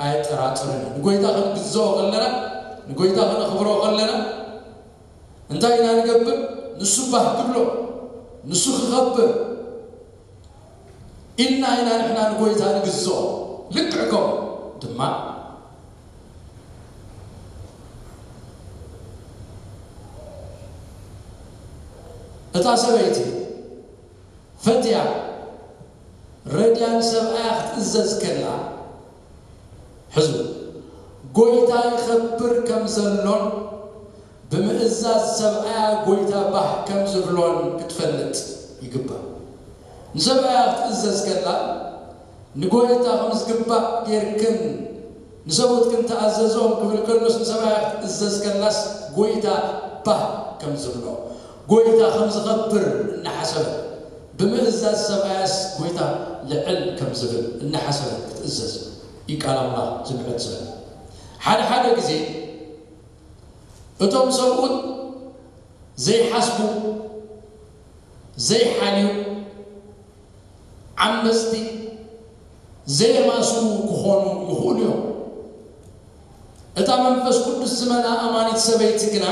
ኣየጠራጥርን እዩ። ንጎይታ ክንግዝኦ ከለና ንጎይታ ክነኽብሮ ከለና እንታይ ኢና ንገብር? ንሱ ባህ ክብሎ ንሱ ክኸብር ኢልና ኢና ንሕና ንጎይታ ንግዝኦ። ልክዕ ከምኡ ድማ እታ ሰበይቲ ፈትያ ረድያ ንሰብኣያ ክትእዘዝ ከላ ሕዙ ጎይታ ይኸብር ከም ዘሎን ብምእዛዝ ሰብኣያ ጎይታ ባህ ከም ዝብሎን ክትፈልጥ ይግባእ። ንሰብኣያ ክትእዘዝ ከላ ንጎይታ ከም ዝግባእ ጌርክን ንሰብኡትክን ተኣዘዞም ክብል ከሎስ ንሰብኣያ ክትእዘዝ ከላስ ጎይታ ባህ ከም ዝብሎ ጎይታ ከም ዝኸብር እናሓሰበት ብምእዛዝ ሰብኣያስ ጎይታ ልዕል ከም ዝብል እናሓሰበት ክትእዘዝ እዩ ቃል ኣምላኽ ዝምዕድ ዘሎ። ሓደ ሓደ ግዜ እቶም ሰብኡት ዘይሓስቡ ዘይሓልዩ ዓመፅቲ ዘየማስዉ ክኾኑ ይኽእሉ እዮም። እታ መንፈስ ቅዱስ ዝመልኣ ኣማኒት ሰበይቲ ግና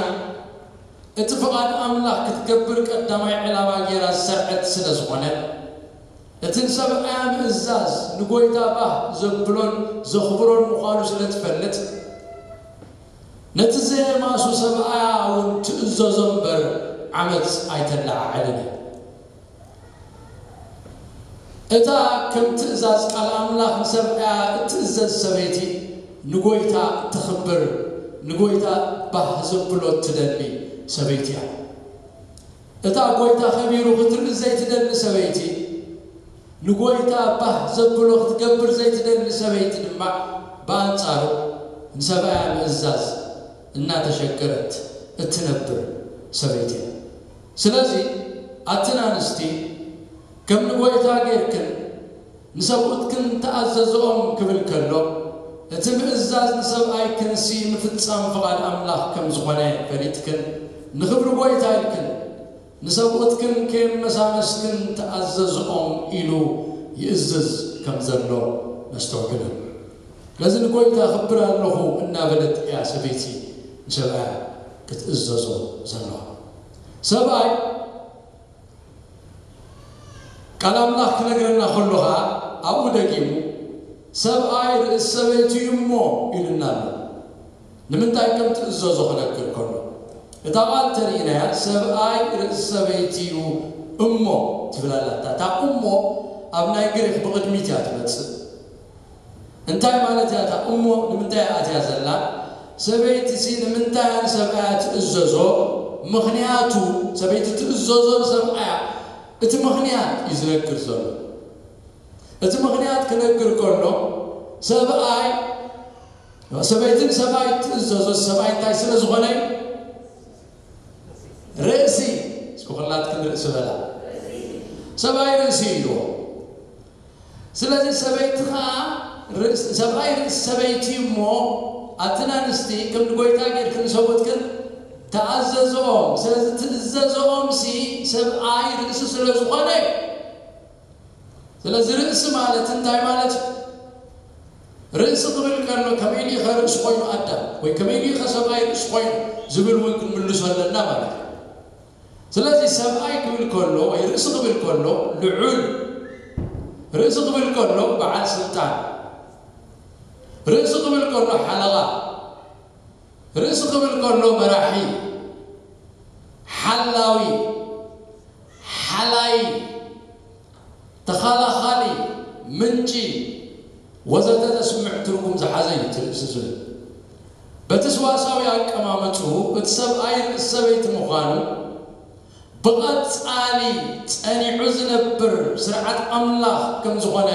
እቲ ፍቓድ ኣምላኽ ክትገብር ቀዳማይ ዕላማ ገይራ ዝሰርዐት ስለ ዝኾነት እቲ ንሰብኣያ ምእዛዝ ንጎይታ ባህ ዘብሎን ዘኽብሮን ምዃኑ ስለ ትፈልጥ ነቲ ዘየማሱ ሰብኣያ እውን ትእዘዞ እምበር ዓመፅ ኣይተለዓዕልን እያ። እታ ከም ትእዛዝ ቃል ኣምላኽ ንሰብኣያ እትእዘዝ ሰበይቲ ንጎይታ እተኽብር ንጎይታ ባህ ዘብሎ እትደሊ ሰበይቲ እያ። እታ ጎይታ ከቢሩ ክትርኢ ዘይትደሊ ሰበይቲ ንጎይታ ባህ ዘብሎ ክትገብር ዘይትደሊ ሰበይቲ ድማ ብኣንጻሩ ንሰብኣያ ምእዛዝ እናተሸገረት እትነብር ሰበይቲ እያ። ስለዚ ኣትን ኣንስቲ ከም ንጎይታ ጌርክን ንሰብኡትክን ተኣዘዝኦም ክብል ከሎ እቲ ምእዛዝ ንሰብኣይክንሲ ምፍጻም ፍቓድ ኣምላኽ ከም ዝኾነ ፈሊጥክን ንኽብሪ ጎይታ ኢልክን ንሰብኡትክን ከየመሳመስክን ተኣዘዝኦም ኢሉ ይእዝዝ ከም ዘሎ ነስተውዕል። ስለዚ ንጎይታ ክብር ኣለኹ እናበለት እያ ሰበይቲ ንሰብኣያ ክትእዘዞ ዘለዋ። ሰብኣይ ቃል ኣምላኽ ክነግረና ከሎ ኸዓ ኣብኡ ደጊሙ ሰብኣይ ርእሲ ሰበይቲ እዩ እሞ ኢሉና ኣሎ። ንምንታይ ከም ትእዘዞ ክነግር ከሎ እታ ቃል ተርእናያ ሰብኣይ ርእሲ ሰበይቲ እዩ እሞ ትብል ኣላ። እታ እሞ ኣብ ናይ ግሪክ ብቕድሚት እያ ትመጽእ። እንታይ ማለት እያ እታ እሞ ንምንታይ እያ ኣትያ ዘላ? ሰበይቲ ሲ ንምንታይ እያ ንሰብኣያ ትእዘዞ? ምኽንያቱ ሰበይቲ ትእዘዞ ንሰብኣያ እቲ ምኽንያት እዩ ዝነግር ዘሎ። እቲ ምኽንያት ክነግር ከሎ ሰብኣይ ሰበይትን ሰብኣይ ትእዘዞ ሰብኣይ እንታይ ስለ ዝኾነ ርእሲ እስኪ ኩላትክን ርእሲ በላ ሰብኣይ ርእሲ እዩ። ስለዚ ሰበይቲ ከዓ ርእስ- ሰብኣይ ርእሲ ሰበይቲ እሞ ኣትን ኣንስቲ ከም ንጎይታ ጌርክን ንሰብኡትክን ተኣዘዝኦም። ስለዚ ትእዘዝኦም ሲ ሰብኣይ ርእሲ ስለ ዝኾነ እዩ። ስለዚ ርእሲ ማለት እንታይ ማለት እዩ? ርእሲ ክብል ከሎ ከመይ ኢሉ ኢኸ ርእሲ ኮይኑ ኣዳም ወይ ከመይ ኢሉ ኢኸ ሰብኣይ ርእሲ ኮይኑ ዝብል እውን ክንምልሶ ኣለና ማለት እዩ። ስለዚ ሰብኣይ ክብል ከሎ ወይ ርእሲ ክብል ከሎ ልዑል ርእሲ ክብል ከሎ በዓል ስልጣን ርእሲ ክብል ከሎ ሓለቓ ርእሲ ክብል ከሎ መራሒ ሓላዊ ሓላይ ተኻላኻሊ ምንጪ ወዘተ ዘስምዕ ትርጉም ዝሓዘ እዩ እቲ ርእሲ ዝብል። በቲ ስዋሳዊ ኣቀማመጥኡ እቲ ሰብኣይ ርእሲ ሰበይቲ ምዃኑ ብቐጻሊ ጸኒዑ ዝነብር ስርዓት ኣምላኽ ከም ዝኾነ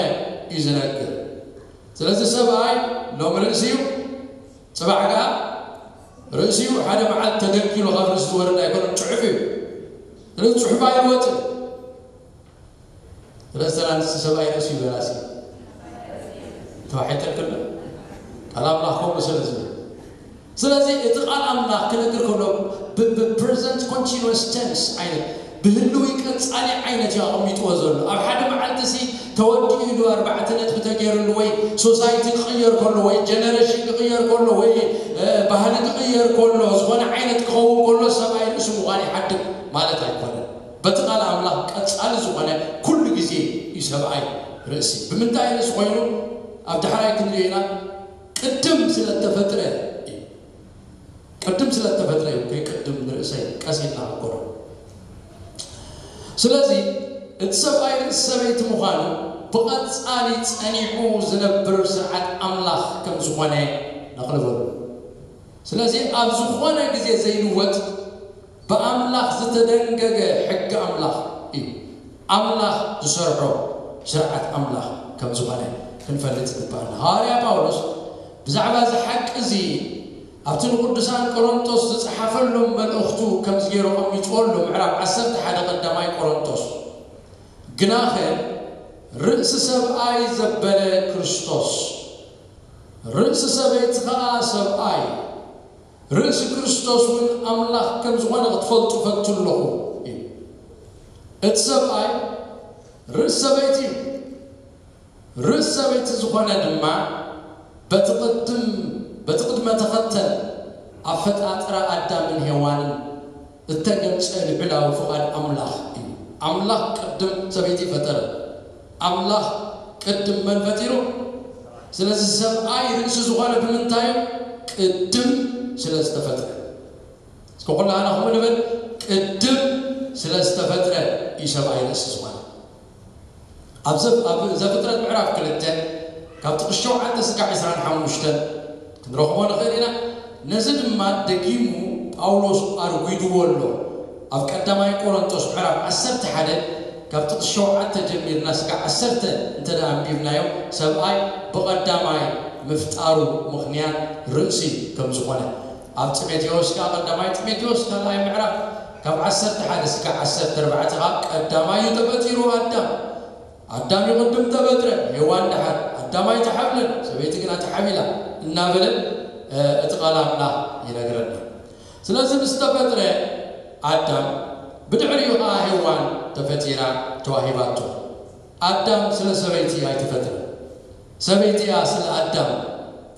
እዩ ዝነግር። ስለዚ ሰብኣይ ሎም ርእሲ እዩ፣ ጽባሕ ከኣ ርእሲ እዩ። ሓደ መዓልቲ ተደንኪሉ ካብ ርእሲ ዝወርድ ኣይኮነን፣ ጽሑፍ እዩ። ስለዚ ጽሑፍ ኣይልወጥን። ስለዚ ተናንስ ሰብኣይ ርእሲ እዩ በላሲ ተባሒጠልክሎ ቃል ኣምላኽ ከምኡ ስለ ዝብል ስለዚ እቲ ቃል ኣምላኽ ክነግር ከሎ ብፕሬዘንት ኮንቲኒስ ቴንስ ዓይነት ብህልዊ ቀፃሊ ዓይነት እዩ ኣቐሚጥዎ ዘሎ። ኣብ ሓደ መዓልቲ ሲ ተወዲኡ ኢሉ ኣርባዕተ ነጥቢ ተገይርሉ ወይ ሶሳይቲ ክቕየር ከሎ ወይ ጀነሬሽን ክቕየር ከሎ ወይ ባህሊ ክቕየር ከሎ ዝኾነ ዓይነት ክኸውን ከሎ ሰብኣይ ርእሲ ምዃን ይሓድግ ማለት ኣይኮነን። በቲ ቃል ኣምላኽ ቀጻሊ ዝኾነ ኩሉ ግዜ እዩ ሰብኣይ ርእሲ። ብምንታይ ርእሲ ኮይኑ ኣብ ዳሕራይ ክንሪኦ ኢና። ቅድም ስለ እተፈጥረ እዩ። ቅድም ስለ እተፈጥረ እዩ። ከይ ቅድም ንርእሰይ ቀስ ኢልና ኣቆሮ። ስለዚ እቲ ሰብኣይ ርእሲ ሰበይቲ ምዃኑ ብቐጻሊ ጸኒዑ ዝነብር ስርዓት ኣምላኽ ከም ዝኾነ ነቕልበሉ። ስለዚ ኣብ ዝኾነ ግዜ ዘይልወጥ ብኣምላኽ ዝተደንገገ ሕጊ ኣምላኽ እዩ። ኣምላኽ ዝሰርሖ ስርዓት ኣምላኽ ከም ዝኾነ ክንፈልጥ ይግባኣና። ሃዋርያ ጳውሎስ ብዛዕባ እዚ ሓቂ እዚ ኣብቲ ንቅዱሳን ቆሮንቶስ ዝጸሓፈሎም መልእኽቱ ከምዚ ገይሩ ኣቐሚጥዎ ኣሎ። ምዕራፍ ዓሰርተ ሓደ ቀዳማይ ቆሮንቶስ፣ ግናኸ ርእሲ ሰብኣይ ዘበለ ክርስቶስ፣ ርእሲ ሰበይቲ ኸኣ ሰብኣይ፣ ርእሲ ክርስቶስ እውን ኣምላኽ ከም ዝኾነ ክትፈልጡ ፈቱ ኣለኹ እዩ። እቲ ሰብኣይ ርእሲ ሰበይቲ እዩ። ርእሲ ሰበይቲ ዝኾነ ድማ በቲ ቅድም በቲ ቅድመ ተኸተል ኣፈጣጥራ ኣዳምን ሄዋንን እተገልጸ ልዑላዊ ፍቓድ ኣምላኽ እዩ። ኣምላኽ ቅድም ሰበይቲ ፈጠረ። ኣምላኽ ቅድም መን ፈጢሩ? ስለዚ ሰብኣይ ርእሲ ዝኾነ ብምንታይ እዩ? ቅድም ስለ ዝተፈጥረ። እስከ ኩላህና ከምኡ ንብል፣ ቅድም ስለ ዝተፈጥረ እዩ ሰብኣይ ርእሲ ዝኾነ። ኣብ ዘፍ- ኣብ ዘፍጥረት ምዕራፍ ክልተ ካብ ጥቕሲ ሸውዓተ ስጋዕ ዕስራን ሓሙሽተን ክንረኽቦ ንኽእል ኢና። ነዚ ድማ ደጊሙ ጳውሎስ ኣርጒድዎ ኣሎ። ኣብ ቀዳማይ ቆሮንቶስ ምዕራፍ ዓሰርተ ሓደ ካብ ጥቕሲ ሸውዓተ ጀሚርና ስጋዕ ዓሰርተ እንተ ደኣ ኣንቢብናዮ ሰብኣይ ብቐዳማይ ምፍጣሩ ምኽንያት ርእሲ ከም ዝኾነ ኣብ ጢሞቴዎስ ከኣ ቀዳማይ ጢሞቴዎስ ካልኣይ ምዕራፍ ካብ ዓሰርተ ሓደ ስጋዕ ዓሰርተ ኣርባዕተ ከኣ ቀዳማይ እዩ ተፈጢሩ ኣዳም። ኣዳም ይቕድም ተፈጥረ፣ ሄዋን ደሓር። ኣዳም ኣይተሓብለን፣ ሰበይቲ ግና ተሓቢላ እናበለ እቲ ቃል ኣምላኽ ይነግረና። ስለዚ ምስ ተፈጥረ ኣዳም ብድሕሪኡ ኸዓ ሄዋን ተፈጢራ ተዋሂባቶ። ኣዳም ስለ ሰበይቲ ኣይተፈጥረን፣ ሰበይቲ እያ ስለ ኣዳም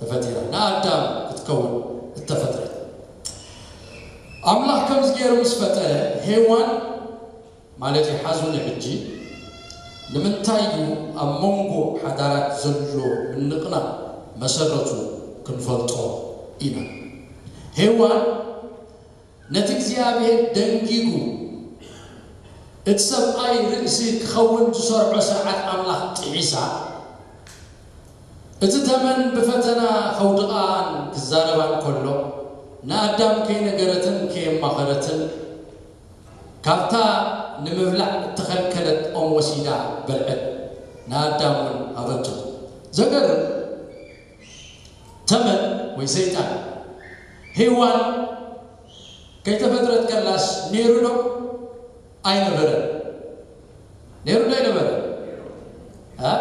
ተፈጢራ፣ ንኣዳም ክትከውን እተፈጥረት። ኣምላኽ ከምዚ ገይሩ ምስ ፈጠረ ሄዋን ማለት እዩ ሓዙኒ ሕጂ ንምንታይ እዩ ኣብ መንጎ ሓዳራት ዘሎ ምንቕናቕ መሰረቱ ክንፈልጦ ኢና። ሄዋን ነቲ እግዚኣብሔር ደንጊጉ እቲ ሰብኣይ ርእሲ ክኸውን ዝሰርዖ ስርዓት ኣምላኽ ጥሒሳ፣ እቲ ተመን ብፈተና ከውድቓን ክዛረባን ከሎ፣ ንኣዳም ከይነገረትን ከየማኸረትን፣ ካብታ ንምብላዕ እተኸልከለት ኦም ወሲዳ በልዐት፣ ንኣዳም እውን ሃበቶ። ዘገርም፣ ተመን ወይ ሰይጣን፣ ሄዋን ከይተፈጥረት ከላስ ነይሩ ዶ? ኣይነበረን። ነይሩ ዶ ኣይነበረን? እ?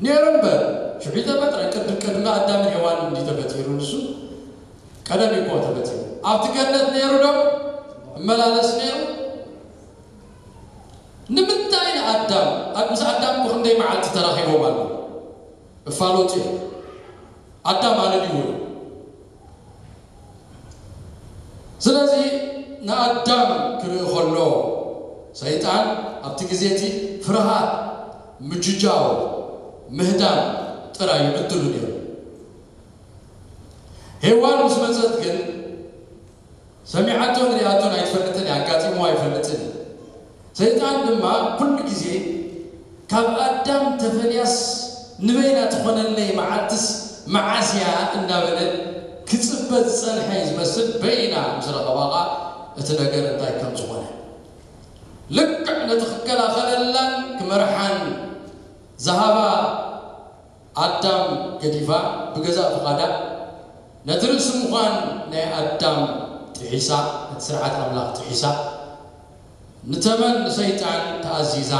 ነይሩ እምበር። ሽዑ ተፈጥረ። ቅድ-፣ ቅድሚ ኣዳምን ሄዋንን እንዲ ተፈጢሩ ንሱ? ቀደም እዩ እኮ ተፈጢሩ። ኣብቲ ገነት ነይሩ ዶ? እመላለስ ነይሩ? ንምንታይ ንኣዳም፣ ኣብ-፣ ምስ ኣዳም እኮ ክንደይ መዓልቲ ተራኺቦም ኣለዉ? እፋሎት እዩ። ኣዳም ኣነ ድዩ? ስለዚ ንኣዳም ክርኢ ከሎ ሰይጣን ኣብቲ ግዜ እቲ ፍርሃት፣ ምጅጃው፣ ምህዳም ጥራይ እዩ ዕድሉ ነይሩ። ሄዋን ምስ መጸት ግን ሰሚዓቶን ሪኣቶን ኣይትፈልጥን እያ፣ ኣጋጢሞ ኣይፈልጥን እዩ። ሰይጣን ድማ ኩሉ ግዜ ካብ ኣዳም ተፈልያስ ንበይና ትኾነለይ መዓልትስ መዓስ እያ እናበለ ክጽበ ዝጸንሐ እዩ ዝመስል። በይና ምስ ረኸባ ኸኣ እቲ ነገር እንታይ ከም ዝኾነ ልክዕ ነቲ ክከላኸለላን ክመርሓን ዝሃባ ኣዳም ገዲፋ ብገዛእ ፍቓዳ ነቲ ርእሲ ምዃን ናይ ኣዳም ጥሒሳ፣ ነቲ ስርዓት ኣምላኽ ጥሒሳ፣ ንተመን ንሰይጣን ተኣዚዛ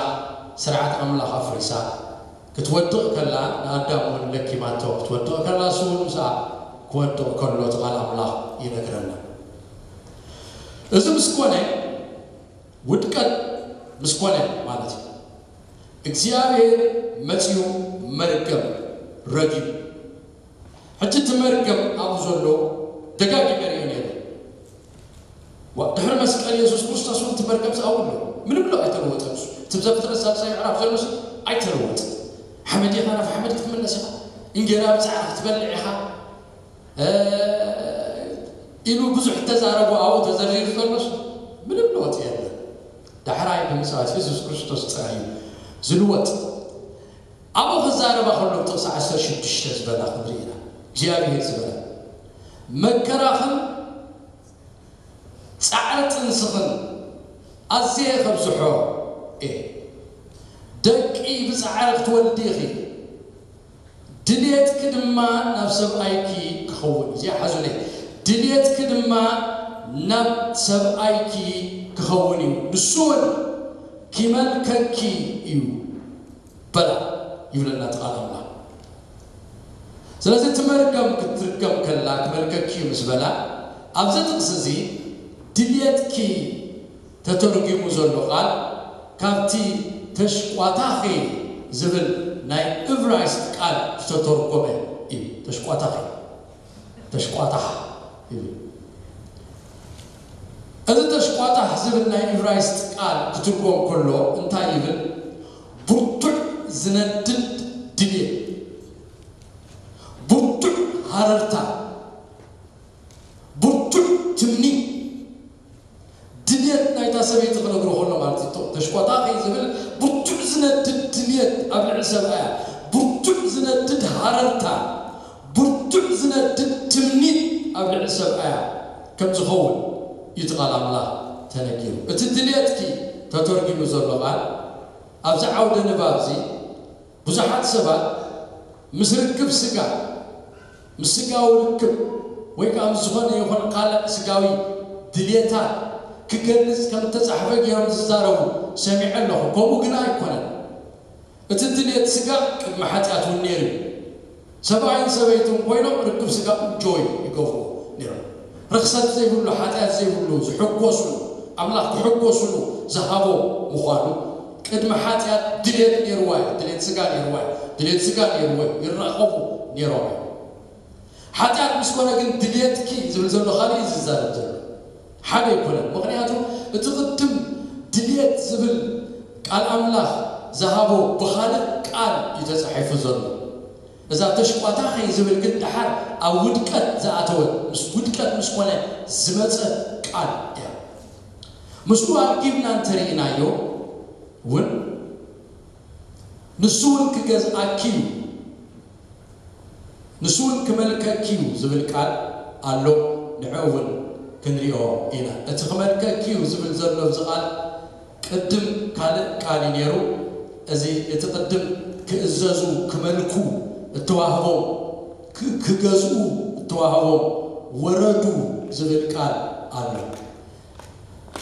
ስርዓት ኣምላኽ ኣፍሪሳ ክትወድቕ ከላ፣ ንኣዳም እውን ለኪማቶ ክትወድቕ ከላ፣ እሱ እውን ምስኣ ክወድቕ ከሎ እቲ ቃል ኣምላኽ ይነግረና። እዚ ምስ ኮነ፣ ውድቀት ምስ ኮነ ማለት እዩ። እግዚኣብሔር መጺኡ መርገም ረጊሙ። ሕጂ እቲ መርገም ኣብኡ ዘሎ ደጋጊመ ርእዮ ነይረ። ዋ፣ ድሕሪ መስቀል የሱስ ክርስቶስ እውን እቲ መርገም ዝኣው ኣሎ። ምንም ሎ ኣይተለወጠን እሱ። እቲ ዘፍጥረት ሳልሳይ ምዕራፍ ዘሎ እሱ ኣይተለወጠን። ሓመድ ኢኻ፣ ናብ ሓመድ ክትምለስ ኢኻ። እንጌራ ብጻዕሪ ክትበልዕ ኢኻ። እ፣ ኢሉ ብዙሕ እተዛረቦ ኣብኡ ተዘርዚሩ ዘሎ እሱ ምንም ለውጢ የለን። ዳሕራይ ብምጽኣት የሱስ ክርስቶስ ጥራይ እዩ ዝልወጥ። ኣብኡ ክዛረባ ከሎ ጥቕሲ ዓሰርተ ሽዱሽተ ዝበላ ክንርኢ ኢና። እግዚኣብሔር ዝበላ፣ "መከራኽን ጻዕሪ ጥንስኽን ኣዝየ ከብዝሖ እየ። ደቂ ብጻዕሪ ክትወልዲ ኢኺ፣ ድልየትኪ ድማ ናብ ሰብኣይኪ ክኸውን." እዚኣ ሓዙለይ። "ድልየትኪ ድማ ናብ ሰብኣይኪ ክኸውን እዩ፣ ንሱ እውን ኪመልከኪ እዩ በላ" ይብለና እቲ ቃል ኣምላኽ። ስለዚ እቲ መርገም ክትርገም ከላ ክመልከኪ እዩ ምስ በላ፣ ኣብዚ ጥቕሲ እዚ ድልየትኪ ተተርጒሙ ዘሎ ቃል ካብቲ ተሽቋታኺ ዝብል ናይ እብራይስጥ ቃል ዝተተርጎመ እዩ። ተሽቋታኺ፣ ተሽቋታሕ ይብል። እዚ ተሽቋታሕ ዝብል ናይ እብራይስጥ ቃል ክትርጎም ከሎ እንታይ ይብል? ብርቱዕ ዝነድድ ድልየት፣ ብርቱዕ ሃረርታ፣ ብርቱዕ ትምኒት፣ ድልየት ናይታ ሰበይቲ ክነግሮ ከሎ ማለት እዩ። ተሽቋታኺ ዝብል ብርቱዕ ዝነድድ ድልየት ኣብ ልዕሊ ሰብኣያ፣ ብርቱዕ ዝነድድ ሃረርታ፣ ብርቱዕ ዝነድድ ትምኒት ኣብ ልዕሊ ሰብኣያ ከም ዝኸውን እዩ እቲ ቃል ኣምላኽ ተነጊሩ። እቲ ድልየትኪ ተተርጒሙ ዘሎ ቃል ኣብዚ ዓውደ ንባብ እዚ ብዙሓት ሰባት ምስ ርክብ ስጋ፣ ምስ ስጋዊ ርክብ ወይ ከዓ ምስ ዝኾነ ይኹን ካልእ ስጋዊ ድልየታት ክገልጽ ከም እተጻሕፈ ገይሮም ዝዛረቡ ሰሚዐ ኣለኹ። ከምኡ ግና ኣይኮነን። እቲ ድልየት ስጋ ቅድሚ ሓጢኣት እውን ነይሩ እዩ። ሰብኣይን ሰበይትን ኮይኖም ርክብ ስጋ እንጆይ ይገብሩ ነይሮም። ርኽሰት ዘይብሉ፣ ሓጢኣት ዘይብሉ፣ ዝሕጎስሉ፣ ኣምላኽ ክሕጎስሉ ዝሃቦ ምዃኑ ቅድሚ ሓጢኣት ድልየት ነይርዋ እዩ። ድልየት ስጋ ነይርዋ እዩ። ድልየት ስጋ ነይርዎ እዩ። ይራኸቡ ነይሮም እዮም። ሓጢኣት ምስ ኮነ ግን ድልየትኪ ዝብል ዘሎ ካልእ እዩ ዝዛረብ ዘሎ። ሓደ ኣይኮነን። ምኽንያቱ እቲ ቅድም ድልየት ዝብል ቃል ኣምላኽ ዝሃቦ ብኻልእ ቃል እዩ ተጻሒፉ ዘሎ። እዛ ተሽቋታኸይ ዝብል ግን ደሓር ኣብ ውድቀት ዝኣተወት፣ ምስ ውድቀት ምስ ኮነ ዝመጸ ቃል እያ። ምስኡ ኣልጊብና እንተርኢናዮ እውን ንሱ እውን ክገዝኣኪ እዩ፣ ንሱ እውን ክመልከኪ እዩ ዝብል ቃል ኣሎ። ንዕኡ እውን ክንሪኦ ኢና። እቲ ክመልከኪ እዩ ዝብል ዘሎ ኣብዚ ቃል ቅድም ካልእ ቃል እዩ ነይሩ። እዚ እቲ ቅድም ክእዘዙ ክመልኩ እተዋህቦም ክ- ክገዝኡ እተዋህቦም ወረዱ ዝብል ቃል ኣሎ።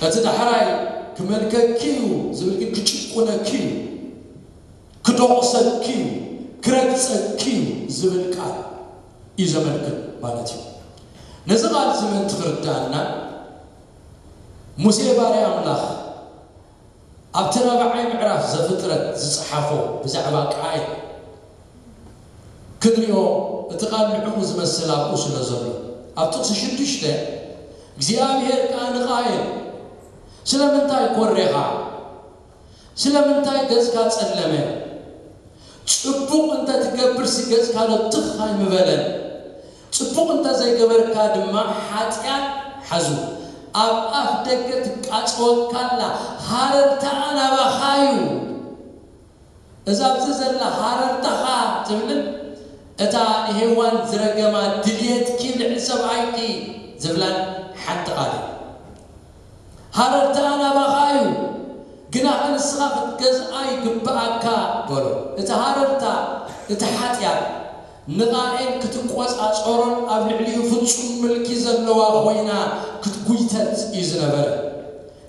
እቲ ዳሕራይ ክመልከኪ እዩ ዝብል ግን ክጭቁነኪ እዩ፣ ክደቑሰኪ እዩ፣ ክረግጸኪ እዩ ዝብል ቃል እዩ ዘመልክት ማለት እዩ። ነዚ ቃል እዚ ምእንቲ ክርዳእና ሙሴ ባርያ ኣምላኽ ኣብቲ ራብዓይ ምዕራፍ ዘፍጥረት ዝጸሓፎ ብዛዕባ ቃየል ክንሪኦ እቲ ቃል ንዕኡ ዝመስል ኣብኡ ስለ ዘሎ ኣብ ጥቕሲ ሽዱሽተ እግዚኣብሔር ከኣ ንቃየል ስለምንታይ ኮሬኻ? ስለምንታይ ገጽካ ጸለመ? ጽቡቕ እንተ ትገብርሲ ገጽካ ዶ ትኽ ኣይምበለን? ጽቡቕ እንተ ዘይገበርካ ድማ ሓጢኣት ሓዙ ኣብ ኣፍ ደገ ትቃጸወካ ኣላ፣ ሃረርታኣ ናባኻ እዩ። እዛ ኣብዚ ዘላ ሃረርታኻ ትብልን እታ ንሄዋን ዝረገማ ድልየትኪ ልዕሊ ሰብኣይኪ ዝብላን ሓንቲ ቃል እዩ። ሃረርታ ናባኻ እዩ፣ ግና ንስኻ ክትገዝኣ ይግብኣካ በሎ። እቲ ሃረርታ፣ እቲ ሓጢኣት ንቓኤል ክትቆጻጸሮን ኣብ ልዕሊኡ ፍጹም ምልኪ ዘለዋ ኮይና ክትጉይተት እዩ ዝነበረ።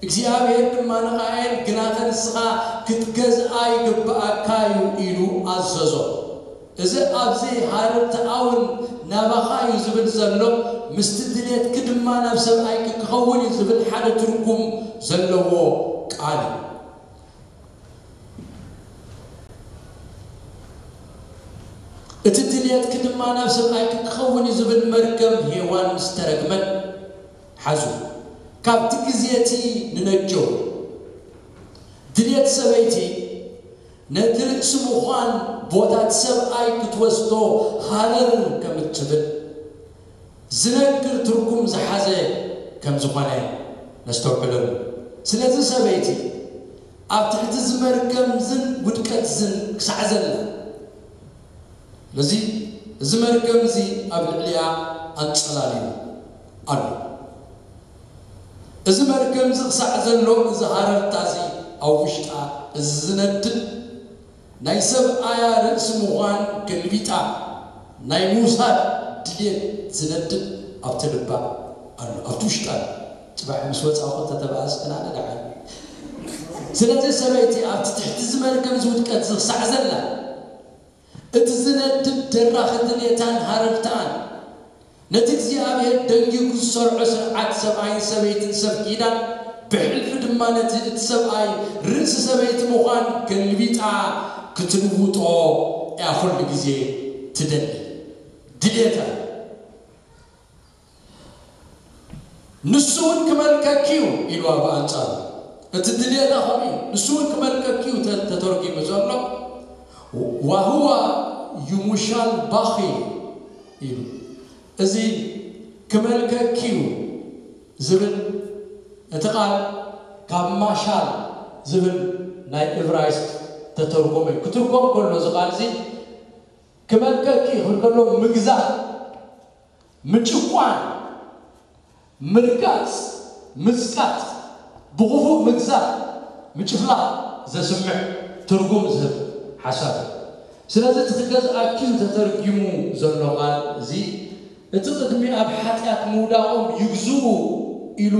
እግዚኣብሔር ድማ ንቓኤል ግናኸ ንስኻ ክትገዝኣ ይግብኣካ እዩ ኢሉ ኣዘዞ። እዚ ኣብዚ ሃረርታኣውን ናባኻ እዩ ዝብል ዘሎ፣ ምስቲ ድሌትኪ ድማ ናብ ሰብኣይኪ ክኸውን እዩ ዝብል ሓደ ትርጉም ዘለዎ ቃል እዩ። እቲ ድሌትኪ ድማ ናብ ሰብኣይኪ ክኸውን እዩ ዝብል መርገም ሄዋን ምስ ተረግመት ሓዙ። ካብቲ ግዜ እቲ ንነጀው ድሌት ሰበይቲ ነቲ ርእሲ ምዃን ቦታ እቲ ሰብኣይ ክትወስዶ ሃረር ከም እትብል ዝነግር ትርጉም ዝሓዘ ከም ዝኾነ ነስተውዕለሉ። ስለዚ ሰበይቲ ኣብ ትሕቲ እዚ መርገም ዝን ውድቀት ዝን ክሳዕ ዘላ ስለዚ እዚ መርገም እዚ ኣብ ልዕሊኣ ኣንጸላልዩ ኣሎ። እዚ መርገም እዚ ክሳዕ ዘሎ እዚ ሃረርታ እዚ ኣብ ውሽጣ እዚ ዝነድድ ናይ ሰብኣያ ርእሲ ምዃን ገልቢጣ ናይ ምውሳድ ድልየት ዝነድድ ኣብቲ ልባ ኣሎ፣ ኣብቲ ውሽጣ ኣሎ። ጽባሕ ምስ ወጻኹ ተተባእስ ክናነ ደሓን። ስለዚ ሰበይቲ ኣብቲ ትሕቲ እዚ መርገም እዚ ውድቀት እዚ ክሳዕ ዘላ እቲ ዝነድድ ደራኺ ድሌታን ሃረርታኣን ነቲ እግዚኣብሔር ደንጊጉ ዝሰርዖ ስርዓት ሰብኣይን ሰበይትን ሰብ ኪዳን ብሕልፊ ድማ ነቲ እቲ ሰብኣይ ርእሲ ሰበይቲ ምዃን ገልቢጣ ክትልውጦ እያ ኩሉ ግዜ ትደሊ ድሌታ። ንሱ እውን ክመልከኪ እዩ ኢልዋ ብኣንጻሩ። እቲ ድሌታ ከምኡ እዩ። ንሱ እውን ክመልከኪ እዩ ተ- ተተርጒሙ ዘሎ። ዋህዋ ዩሙሻል ባኺ ኢሉ። እዚ ክመልከኪ እዩ ዝብል እቲ ቃል ካብ ማሻል ዝብል ናይ እብራይስጥ ተተርጎመ እዩ። ክትርጎም ከሎ እዚ ቃል እዚ ክመልከኪ ክብል ከሎ ምግዛእ፣ ምጭቋን፣ ምርጋጽ፣ ምጽቃጥ፣ ብኽፉእ ምግዛእ፣ ምጭፍላቕ ዘስምዕ ትርጉም ዝህብ ሓሳብ እዩ። ስለዚ እቲ ክገዝኣኪ እዩ ተተርጊሙ ዘሎ ቃል እዚ እቲ ቅድሚ ኣብ ሓጢኣት ምውዳቖም ይግዝኡ ኢሉ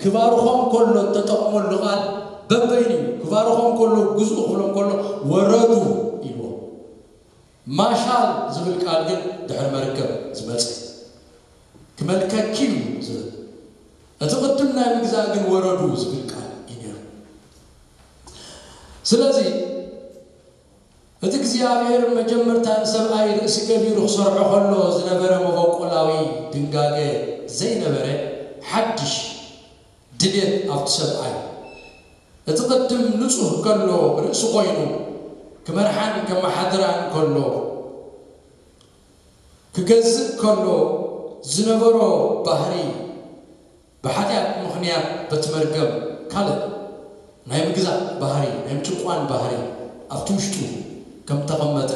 ክባርኾም ከሎ እተጠቕመሉ ቃል በበይኑ እዩ። ክባርኾም ከሎ ግዝኡ ክብሎም ከሎ ወረዱ ኢልዎም። ማሻል ዝብል ቃል ግን ድሕሪ መርከብ ዝመጽእ ክመልከኪ እዩ ዝብል እቲ ቅድም ናይ ምግዛእ ግን ወረዱ ዝብል ቃል እዩ ነይሩ። ስለዚ እቲ እግዚኣብሔር መጀመርታ ንሰብኣይ ርእሲ ገቢሩ ክሰርዖ ከሎ ዝነበረ መበቆላዊ ድንጋገ ዘይነበረ ሓድሽ ድሌት ኣብቲ ሰብኣይ እቲ ቅድም ንጹህ ከሎ ርእሲ ኮይኑ ክመርሓን ከመሓድራን ከሎ ክገዝእ ከሎ ዝነበሮ ባህሪ ብሓጢኣት ምኽንያት በቲ መርገም ካልእ ናይ ምግዛእ ባህሪ ናይ ምጭቋን ባህሪ ኣብቲ ውሽጡ ከም ተቐመጠ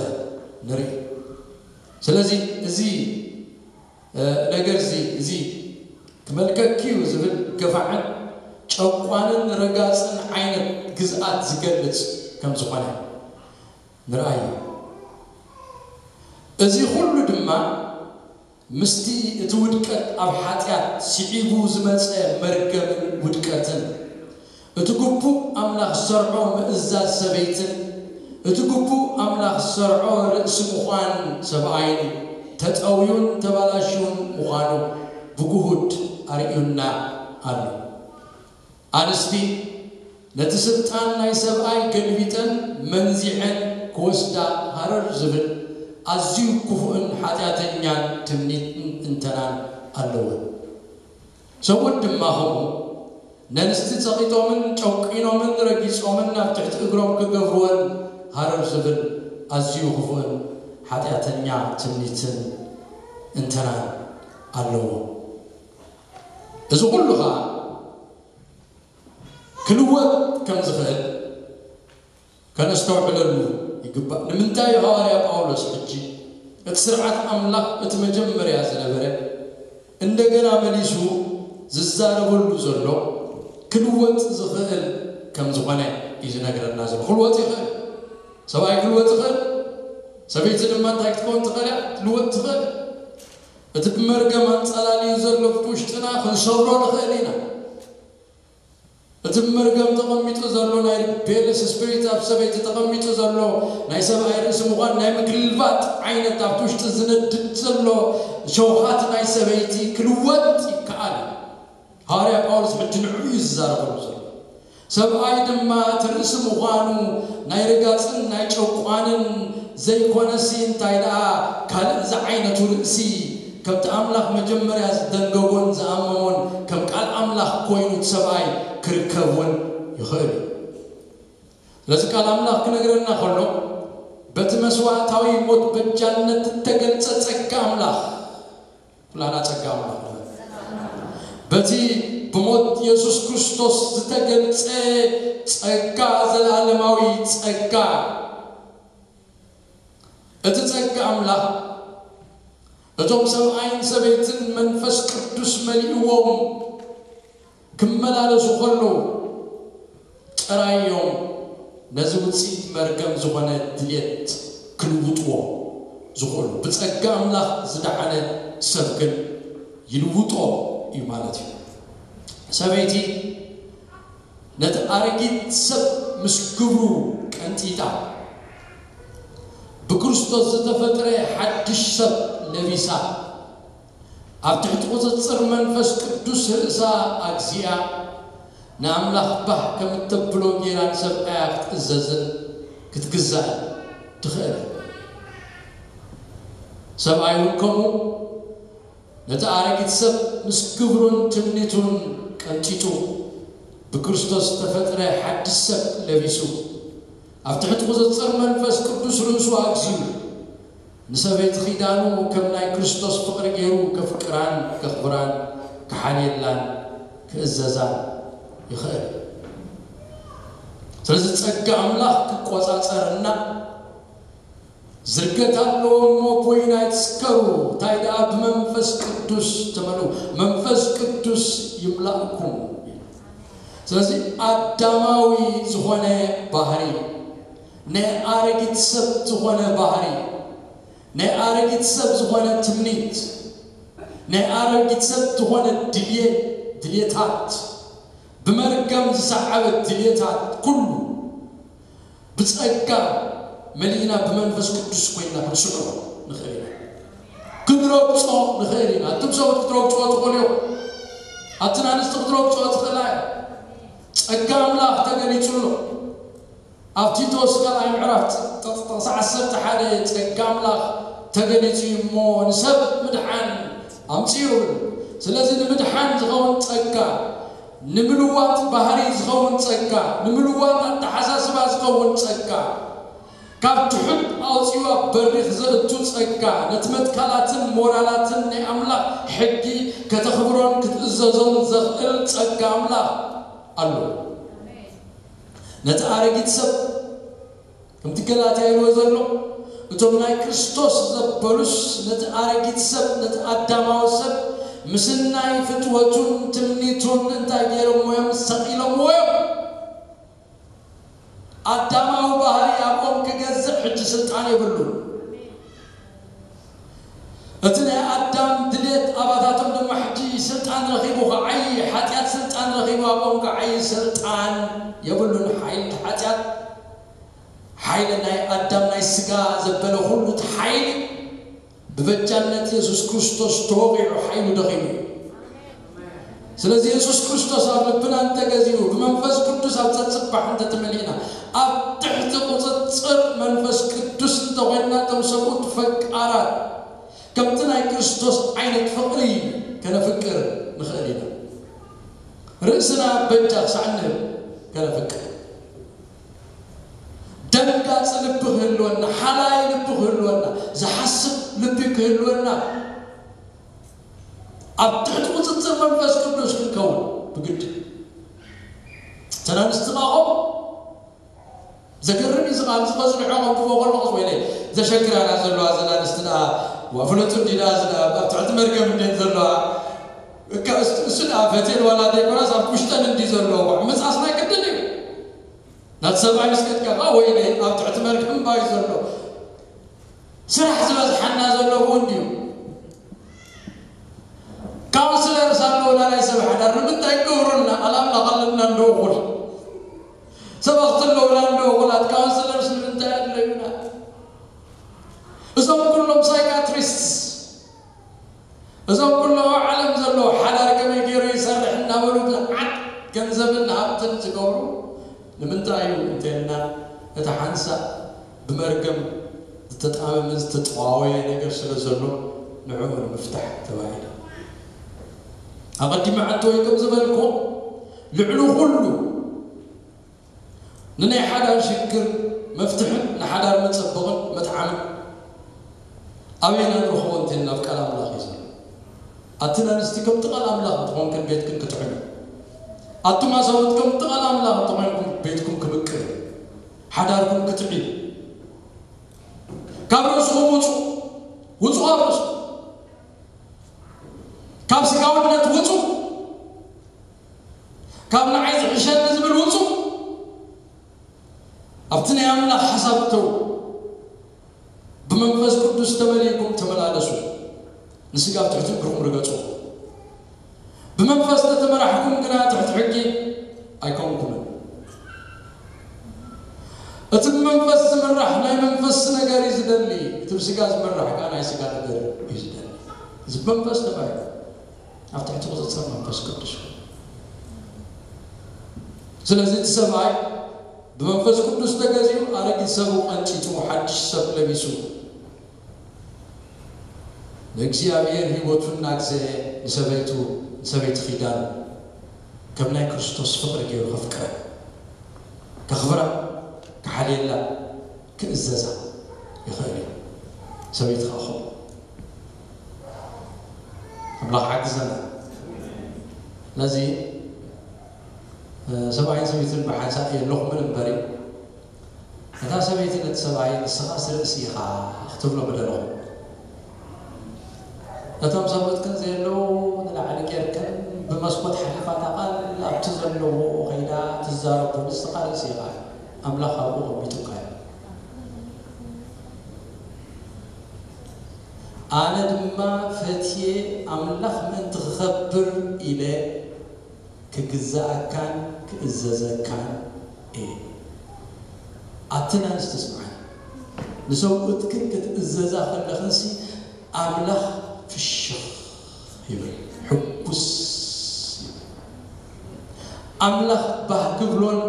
ንርኢ። ስለዚ እዚ ነገር እዚ እዚ ክመልከኪ እዩ ዝብል ገፋዕን ጨቋንን ረጋፅን ዓይነት ግዝኣት ዝገልፅ ከም ዝኾነ ንርኣዩ። እዚ ኩሉ ድማ ምስቲ እቲ ውድቀት ኣብ ሓጢኣት ስዒቡ ዝመጸ መርገምን ውድቀትን፣ እቲ ግቡእ ኣምላኽ ዝሰርዖ ምእዛዝ ሰበይትን፣ እቲ ግቡእ ኣምላኽ ዝሰርዖ ርእሲ ምዃን ሰብኣይን ተጠውዩን ተባላሽዩን ምዃኑ ብግሁድ ኣርእዩና ኣሎ። ኣንስቲ ነቲ ስልጣን ናይ ሰብኣይ ገልቢጠን መንዚዐን ክወስዳ ሃረር ዝብል ኣዝዩ ክፉእን ሓጢኣተኛን ትምኒትን እንተናን ኣለወን። ሰብኡት ድማ ከምኡ ነንስቲ ጸቒጦምን ጨቂኖምን ረጊጾምን ናብ ትሕቲ እግሮም ክገብርወን ሃረር ዝብል ኣዝዩ ክፉእን ሓጢኣተኛ ትምኒትን እንተናን ኣለዎ። እዚ ኩሉ ኸኣ ክልወጥ ከም ዝኽእል ከነስተውዕለሉ ይግባእ። ንምንታይ እዩ ሃዋርያ ጳውሎስ ሕጂ እቲ ስርዓት ኣምላኽ እቲ መጀመርያ ዝነበረ እንደገና መሊሱ ዝዛረበሉ ዘሎ ክልወጥ ዝኽእል ከም ዝኾነ እዩ ዝነግረና ዘሎ። ክልወጥ ይኽእል፣ ሰብኣይ ክልወጥ ይኽእል፣ ሰበይቲ ድማ እንታይ ክትከውን ትኽእል እያ? ትልወጥ ትኽእል። እቲ ብመርገም ኣንጸላልዩ ዘሎ ውሽጥና ክንሰብሮ ንኽእል ኢና። እቲ ብመርገም ተቐሚጡ ዘሎ ናይ ሪቤልስ ስፒሪት ኣብ ሰበይቲ ተቐሚጡ ዘሎ ናይ ሰብኣይ ርእሲ ምዃን ናይ ምግልባጥ ዓይነት ኣብቲ ውሽጢ ዝነድድ ዘሎ ሸውሃት ናይ ሰበይቲ ክልወጥ ይከኣል እዩ። ሃዋርያ ጳውሎስ ሕጂ ንዕኡ እዩ ዝዛረበሉ ዘሎ። ሰብኣይ ድማ እቲ ርእሲ ምዃኑ ናይ ርጋጽን ናይ ጨቋንን ዘይኮነሲ እንታይ ደኣ ካልእ ዝዓይነቱ ርእሲ ከምቲ ኣምላኽ መጀመርያ ዝደንገጎን ዝኣመሞን ከም ቃል ኣምላኽ ኮይኑ እቲ ሰብኣይ ክርከብ እውን ይኽእል እዩ። ስለዚ ቃል ኣምላኽ ክነግረና ከሎ በቲ መስዋዕታዊ ሞት በጃነት እተገልጸ ጸጋ ኣምላኽ ኩላና ጸጋ ኣምላኽ ንበል። በቲ ብሞት የሱስ ክርስቶስ ዝተገልጸ ጸጋ፣ ዘለኣለማዊ ጸጋ፣ እቲ ጸጋ ኣምላኽ እቶም ሰብኣይን ሰበይትን መንፈስ ቅዱስ መሊእዎም ክመላለሱ ከለዉ ጥራይ እዮም ነዚ ውጽኢት መርገም ዝኾነ ድሌት ክልውጥዎ ዝኽእሉ። ብጸጋ ኣምላኽ ዝደዓነ ሰብ ግን ይልውጦ እዩ ማለት እዩ። ሰበይቲ ነቲ ኣረጊት ሰብ ምስ ግብሩ ቀንጢጣ ብክርስቶስ ዝተፈጥረ ሓድሽ ሰብ ለቢሳ ኣብ ትሕቲ ቁጽጽር መንፈስ ቅዱስ ርእሳ ኣግዚኣ ንኣምላኽ ባህ ከም እተብሎ ጌራ ንሰብኣያ ክትእዘዝን ክትግዛእን ትኽእል። ሰብኣይ እውን ከምኡ ነቲ ኣረጊት ሰብ ምስ ግብሩን ትምኒቱን ቀንጢጡ ብክርስቶስ ዝተፈጥረ ሓድሽ ሰብ ለቢሱ ኣብ ትሕቲ ቁጽጽር መንፈስ ቅዱስ ርእሱ ኣግዚኡ ንሰበይቲ ኺዳኑ ከም ናይ ክርስቶስ ፍቕሪ ገይሩ ከፍቅራን ከኽብራን ክሓልየላን ክእዘዛን ይኽእል። ስለዚ ጸጋ ኣምላኽ ክቆጻጸረና ዝርገት ኣለዎ እሞ ኮይና ይትስከሩ እንታይ ደኣ ብመንፈስ ቅዱስ ተመልኡ መንፈስ ቅዱስ ይምላእኩም። ስለዚ ኣዳማዊ ዝኾነ ባህሪ ናይ ኣረጊት ሰብ ዝኾነ ባህሪ ናይ ኣረጊት ሰብ ዝኾነ ትምኒት ናይ ኣረጊት ሰብ ዝኾነ ድልየት ድልየታት ብመርገም ዝሰዓበ ድልየታት ኩሉ ብጸጋ መሊእና ብመንፈስ ቅዱስ ኮይና ክንስዕሮ ንኽእል ኢና። ክንረግጾ ንኽእል ኢና። እቶም ሰባት ክትረግጽዎ ትኽእሉ እዮም። ኣብቲ ኣንስቲ ክትረግጽዎ ትኽእላ እያ። ጸጋ ኣምላኽ ተገሊጹ ኣሎ። ኣብ ቲቶስ ካልኣይ ምዕራፍ ጥቕሲ ዓሰርተ ሓደ ጸጋ ኣምላኽ ተገሊጹ እዩ እሞ ንሰብ ምድሓን ኣምጺኡ ይብል። ስለዚ ንምድሓን ዝኸውን ጸጋ ንምልዋጥ ባህሪ ዝኸውን ጸጋ፣ ንምልዋጥ ኣተሓሳስባ ዝኸውን ጸጋ፣ ካብ ትሑት ኣውጺኡ ኣብ በሪኽ ዘእቱ ጸጋ፣ ነቲ መትከላትን ሞራላትን ናይ ኣምላኽ ሕጊ ከተኽብሮን ክትእዘዞን ዘኽእል ጸጋ ኣምላኽ ኣሎ። ነቲ ኣረጊት ሰብ ከምቲ ገላትያ ኢልዎ ዘሎ፣ እቶም ናይ ክርስቶስ ዘበሉስ ነቲ ኣረጊት ሰብ፣ ነቲ ኣዳማዊ ሰብ፣ ምስናይ ፍትወቱን ትምኒቱን እንታይ ገይሮምዎ እዮም? ሰቒሎምዎ እዮም። ኣዳማዊ ባህሪ ኣብኦም ክገዝእ ሕጂ ስልጣን የብሉን። እቲ ናይ ኣዳም ድሌት ኣባታቶም ድማ ሕጂ ስልጣን ረኺቡ ክዓይ፣ ሓጢኣት ስልጣን ረኺቡ ኣብኦም ክዓይ ስልጣን የብሉን። ሓይሊ ሓጢኣት፣ ሓይሊ ናይ ኣዳም ናይ ስጋ ዘበለ ኩሉ እቲ ሓይሊ ብበጃነት የሱስ ክርስቶስ ተወቒዑ ሓይሉ ደኺሙ እዩ። ስለዚ የሱስ ክርስቶስ ኣብ ልብና እንተገዚኡ፣ ብመንፈስ ቅዱስ ኣብ ጸጽባሕ እንተተመሊእና፣ ኣብ ትሕቲ ቁጽጽር መንፈስ ቅዱስ እንተኾይንና፣ እቶም ሰብኡት ፈቃራት ከምቲ ናይ ክርስቶስ ዓይነት ፍቕሪ ከነፍቅር ንኽእል ኢና። ርእስና በጃ ክሳዕ እንህብ ከነፍቅር። ደንጋጽ ልቢ ክህልወና፣ ሓላይ ልቢ ክህልወና፣ ዝሓስብ ልቢ ክህልወና፣ ኣብ ትሕቲ ቁጽጽር መንፈስ ቅዱስ ክንከውን ብግድ። እተን ኣንስቲ ኻኾም ዘገርም እዩ። ዝቓል ዝቐዝንዖ ከም ክቦ ከለኹስ ወይለይ ዘሸግራና ዘለዋ እዘን ኣንስቲ ደኣ ዋ ፍለጡ እንዲ ደኣ እዚ ደኣ ኣብ ትሕቲ መርገም እንዴት ዘለዋ እካ እስ- እሱ ደኣ ፈቴን ዋላ ዘይኮነስ ኣብ ውሽጠን እንዲ ዘለዎ ምጻስ ናይ ቅድን እዩ። ናት ሰብኣይ ምስ ከድካ ከኣ ወይለይ ኣብ ትሕቲ መርገም ባዩ ዘሎ ስራሕ ዝበዝሓና ዘሎ እውን ድዩ? ካውንስለርስ ኣለውና ናይ ሰብ ሓዳር ንምንታይ ክገብሩልና? ኣላምና ከለና እንዶ እኹል ሰበኽቲ ኣለውና እንዶ እኹላት ካውንስለርስ ንምንታይ ኣድለዩና? እዞም ኩሎም ሳይካትሪስትስ እዞም ኩሎም ኣብ ዓለም ዘለዉ ሓዳር ከመይ ገይሩ ይሰርሕ እናበሉ ብዓት ገንዘብን ሃብትን ዝገብሩ ንምንታይ እዩ እንተልና እቲ ሓንሳእ ብመርገም ዝተጣመመ ዝተጠዋወየ ነገር ስለ ዘሎ ንዕኡ ንምፍታሕ ተባሂሉ። ኣቐዲመ ዓንተወይ ከም ዝበልኩ ልዕሊ ኩሉ ንናይ ሓዳር ሽግር መፍትሕን ንሓዳር መጸበቕን መጥዓምን ኣበይና ንረኽቦ እንተልና ኣብ ቃል ኣምላኽ እዩ ዘሎ። ኣትን ኣንስቲ ከምቲ ቃል ኣምላኽ እንተኾንክን ቤትክን ክትዕኑ። ኣቱም ኣሰብኡት ከምቲ ቃል ኣምላኽ እንተኾንኩም ቤትኩም ክብቅል ሓዳርኩም ክትዕዩ ካብ ርእስኹም ውጹ ውጹ ካብ ርእስኹም ካብ ስጋውነት ውጹ ካብ ንዓይ ዝሕሸኒ ዝብል ውጹ ኣብቲ ናይ ኣምላኽ ሓሳብ እተው ብመንፈስ ቅዱስ ተመሊእኩም ተመላለሱ። ንስጋ ኣብ ትሕቲ እግርኹም ርገጹ። ብመንፈስ ተተመራሕኩም ግና ትሕቲ ሕጊ ኣይኮንኩምን። እቲ ብመንፈስ ዝምራሕ ናይ መንፈስ ነገር እዩ ዝደሊ፣ እቲ ብስጋ ዝምራሕ ከዓ ናይ ስጋ ነገር እዩ ዝደሊ። እዚ ብመንፈስ ተመሪሑ ኣብ ትሕቲ ቁፅፅር መንፈስ ቅዱስ። ስለዚ እቲ ሰብኣይ ብመንፈስ ቅዱስ ተገዚኡ ኣረጊት ሰቡ ቀንጢጡ ሓድሽ ሰብ ለቢሱ ንእግዚኣብሔር ህይወቱ እናግዘአ ንሰበይቱ ንሰበይቲ ኪዳኑ ከም ናይ ክርስቶስ ፍቕሪ ገይሩ ከፍቅራ ከኽብራ ክሓልየላ ክእዘዛ ይኽእል እዩ። ሰበይቲ ከዓ ከምኡ ኣምላኽ ሓግዘና። ነዚ ሰብኣይን ሰበይትን ብሓንሳእ የለኹምን እምበሪ እታ ሰበይቲ ነቲ ሰብኣይ ንስኻስ ርእሲ ኢኻ ክትብሎ ምደለኹ። እቶም ሰብኡት ግን ዘየለዉ ንላዕሊ ጌርክን ብመስኮት ሓሊፋ እታ ቃል ኣብቲ ዘለዎ ከይዳ ትዛረቡ ንስኻ ርእሲ ኢኻ ኣምላኽ ኣብኡ ኣቐሚጡካ እዩ። ኣነ ድማ ፈትየ ኣምላኽ ምእንቲ ክኸብር ኢለ ክግዛኣካን ክእዘዘካን እየ። ኣትን ኣንስቲ ስምዓኒ፣ ንሰብኡትክን ክትእዘዛ ከለኽንሲ ኣምላኽ ፍሽኽ ይብል፣ ሕጉስ ይብል። ኣምላኽ ባህ ክብሎን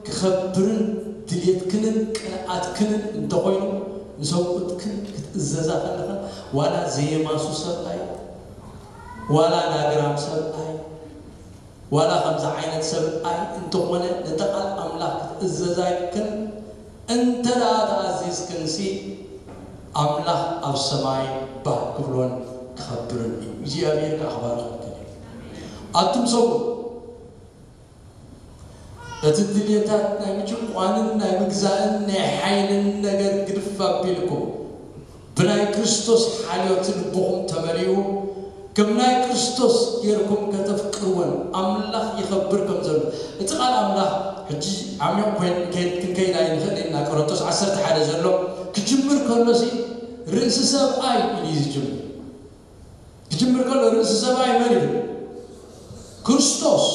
ክኸብርን ድልየትክንን ቅንኣትክንን እንተኾይኑ ንሰብኡትክን ክትእዘዛ ከለኽን ዋላ ዘየማሱ ሰብኣይ ዋላ ናግራም ሰብኣይ ዋላ ከምዚ ዓይነት ሰብኣይ እንተኾነ ነቲ ቃል ኣምላኽ ክትእዘዛይክን እንተ ደኣ ተኣዚዝክንሲ ኣምላኽ ኣብ ሰማይ ባህ ክብሎን ክኸብርን እዩ እግዚኣብሔር ከዓ ክባርኸልክን እዩ ኣቱም ሰብኡት እቲ ድልየታት ናይ ምጭቋንን ናይ ምግዛእን ናይ ሓይልን ነገር ግድፍ ኣቢልኩም ብናይ ክርስቶስ ሓልዮት ልብኹም ተመሊኡ ከም ናይ ክርስቶስ ጌርኩም ከተፍቅርወን ኣምላኽ ይኸብር ከም ዘሎ እቲ ቃል ኣምላኽ ሕጂ ዓሚቕ ኮይን ክንከይድ ኣይንኽእል ኢና ቆሮንቶስ ዓሰርተ ሓደ ዘሎ ክጅምር ከሎሲ ርእሲ ሰብኣይ እዩ ዝጅምር ክጅምር ከሎ ርእሲ ሰብኣይ መን እዩ ክርስቶስ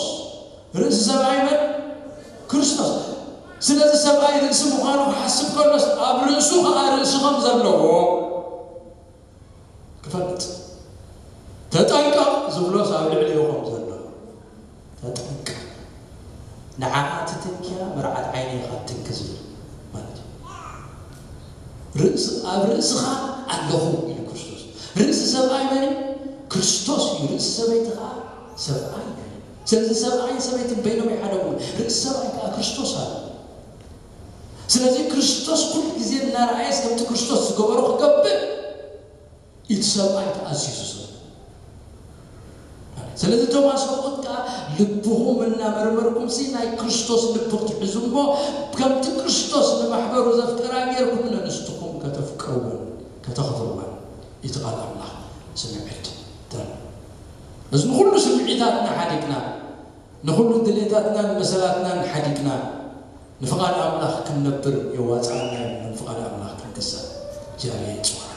ርእሲ ሰብኣይ መን ክርስቶስ ስለዚ ሰብኣይ ርእሲ ምዃኑ ክሓስብ ከሎስ ኣብ ርእሱ ከዓ ርእሲ ከም ዘለዎ ክፈልጥ ተጠንቀቕ ዝብሎስ ኣብ ልዕሊኡ ከም ዘሎ ተጠንቀቕ ንዓኣ ትትንክያ መርዓት ዓይኒ ኢኻ ትንኪ ዝብል ማለት እዩ ርእስ ኣብ ርእስኻ ኣለኹ ኢሉ ክርስቶስ ርእሲ ሰብኣይ መን ክርስቶስ እዩ ርእሲ ሰበይቲ ከዓ ሰብኣይ ስለዚ ሰብኣይ ሰበይትን በይኖም ይሓደጉ ርእሲ ሰብኣይ ከዓ ክርስቶስ ኣሎ ስለዚ ክርስቶስ ኩሉ ግዜ እናረኣየስ ከምቲ ክርስቶስ ዝገበሮ ክገብር እቲ ሰብኣይ ተኣዚዙ ዘሎ ስለዚ እቶም ኣሰብኡት ከዓ ልብኹም እናመርመርኩም ሲ ናይ ክርስቶስ ልቢ ክትሕዙ እሞ ከምቲ ክርስቶስ ንማሕበሩ ዘፍቀራ ጌርኩም ንንስትኹም ከተፍቅርዎን ከተኽብርዎን እቲ ቃል ኣምላኽ ስምዕት ተን እዚ ንኩሉ ስምዒታትና ሓዲግና ንኩሉ ድሌታትናን መሰላትናን ሓዲግና ንፍቓድ ኣምላኽ ክንነብር የዋፅኣና እዩ ንፍቓድ ኣምላኽ ክንግዛእ እግዚኣብሔር ይፅዋዕ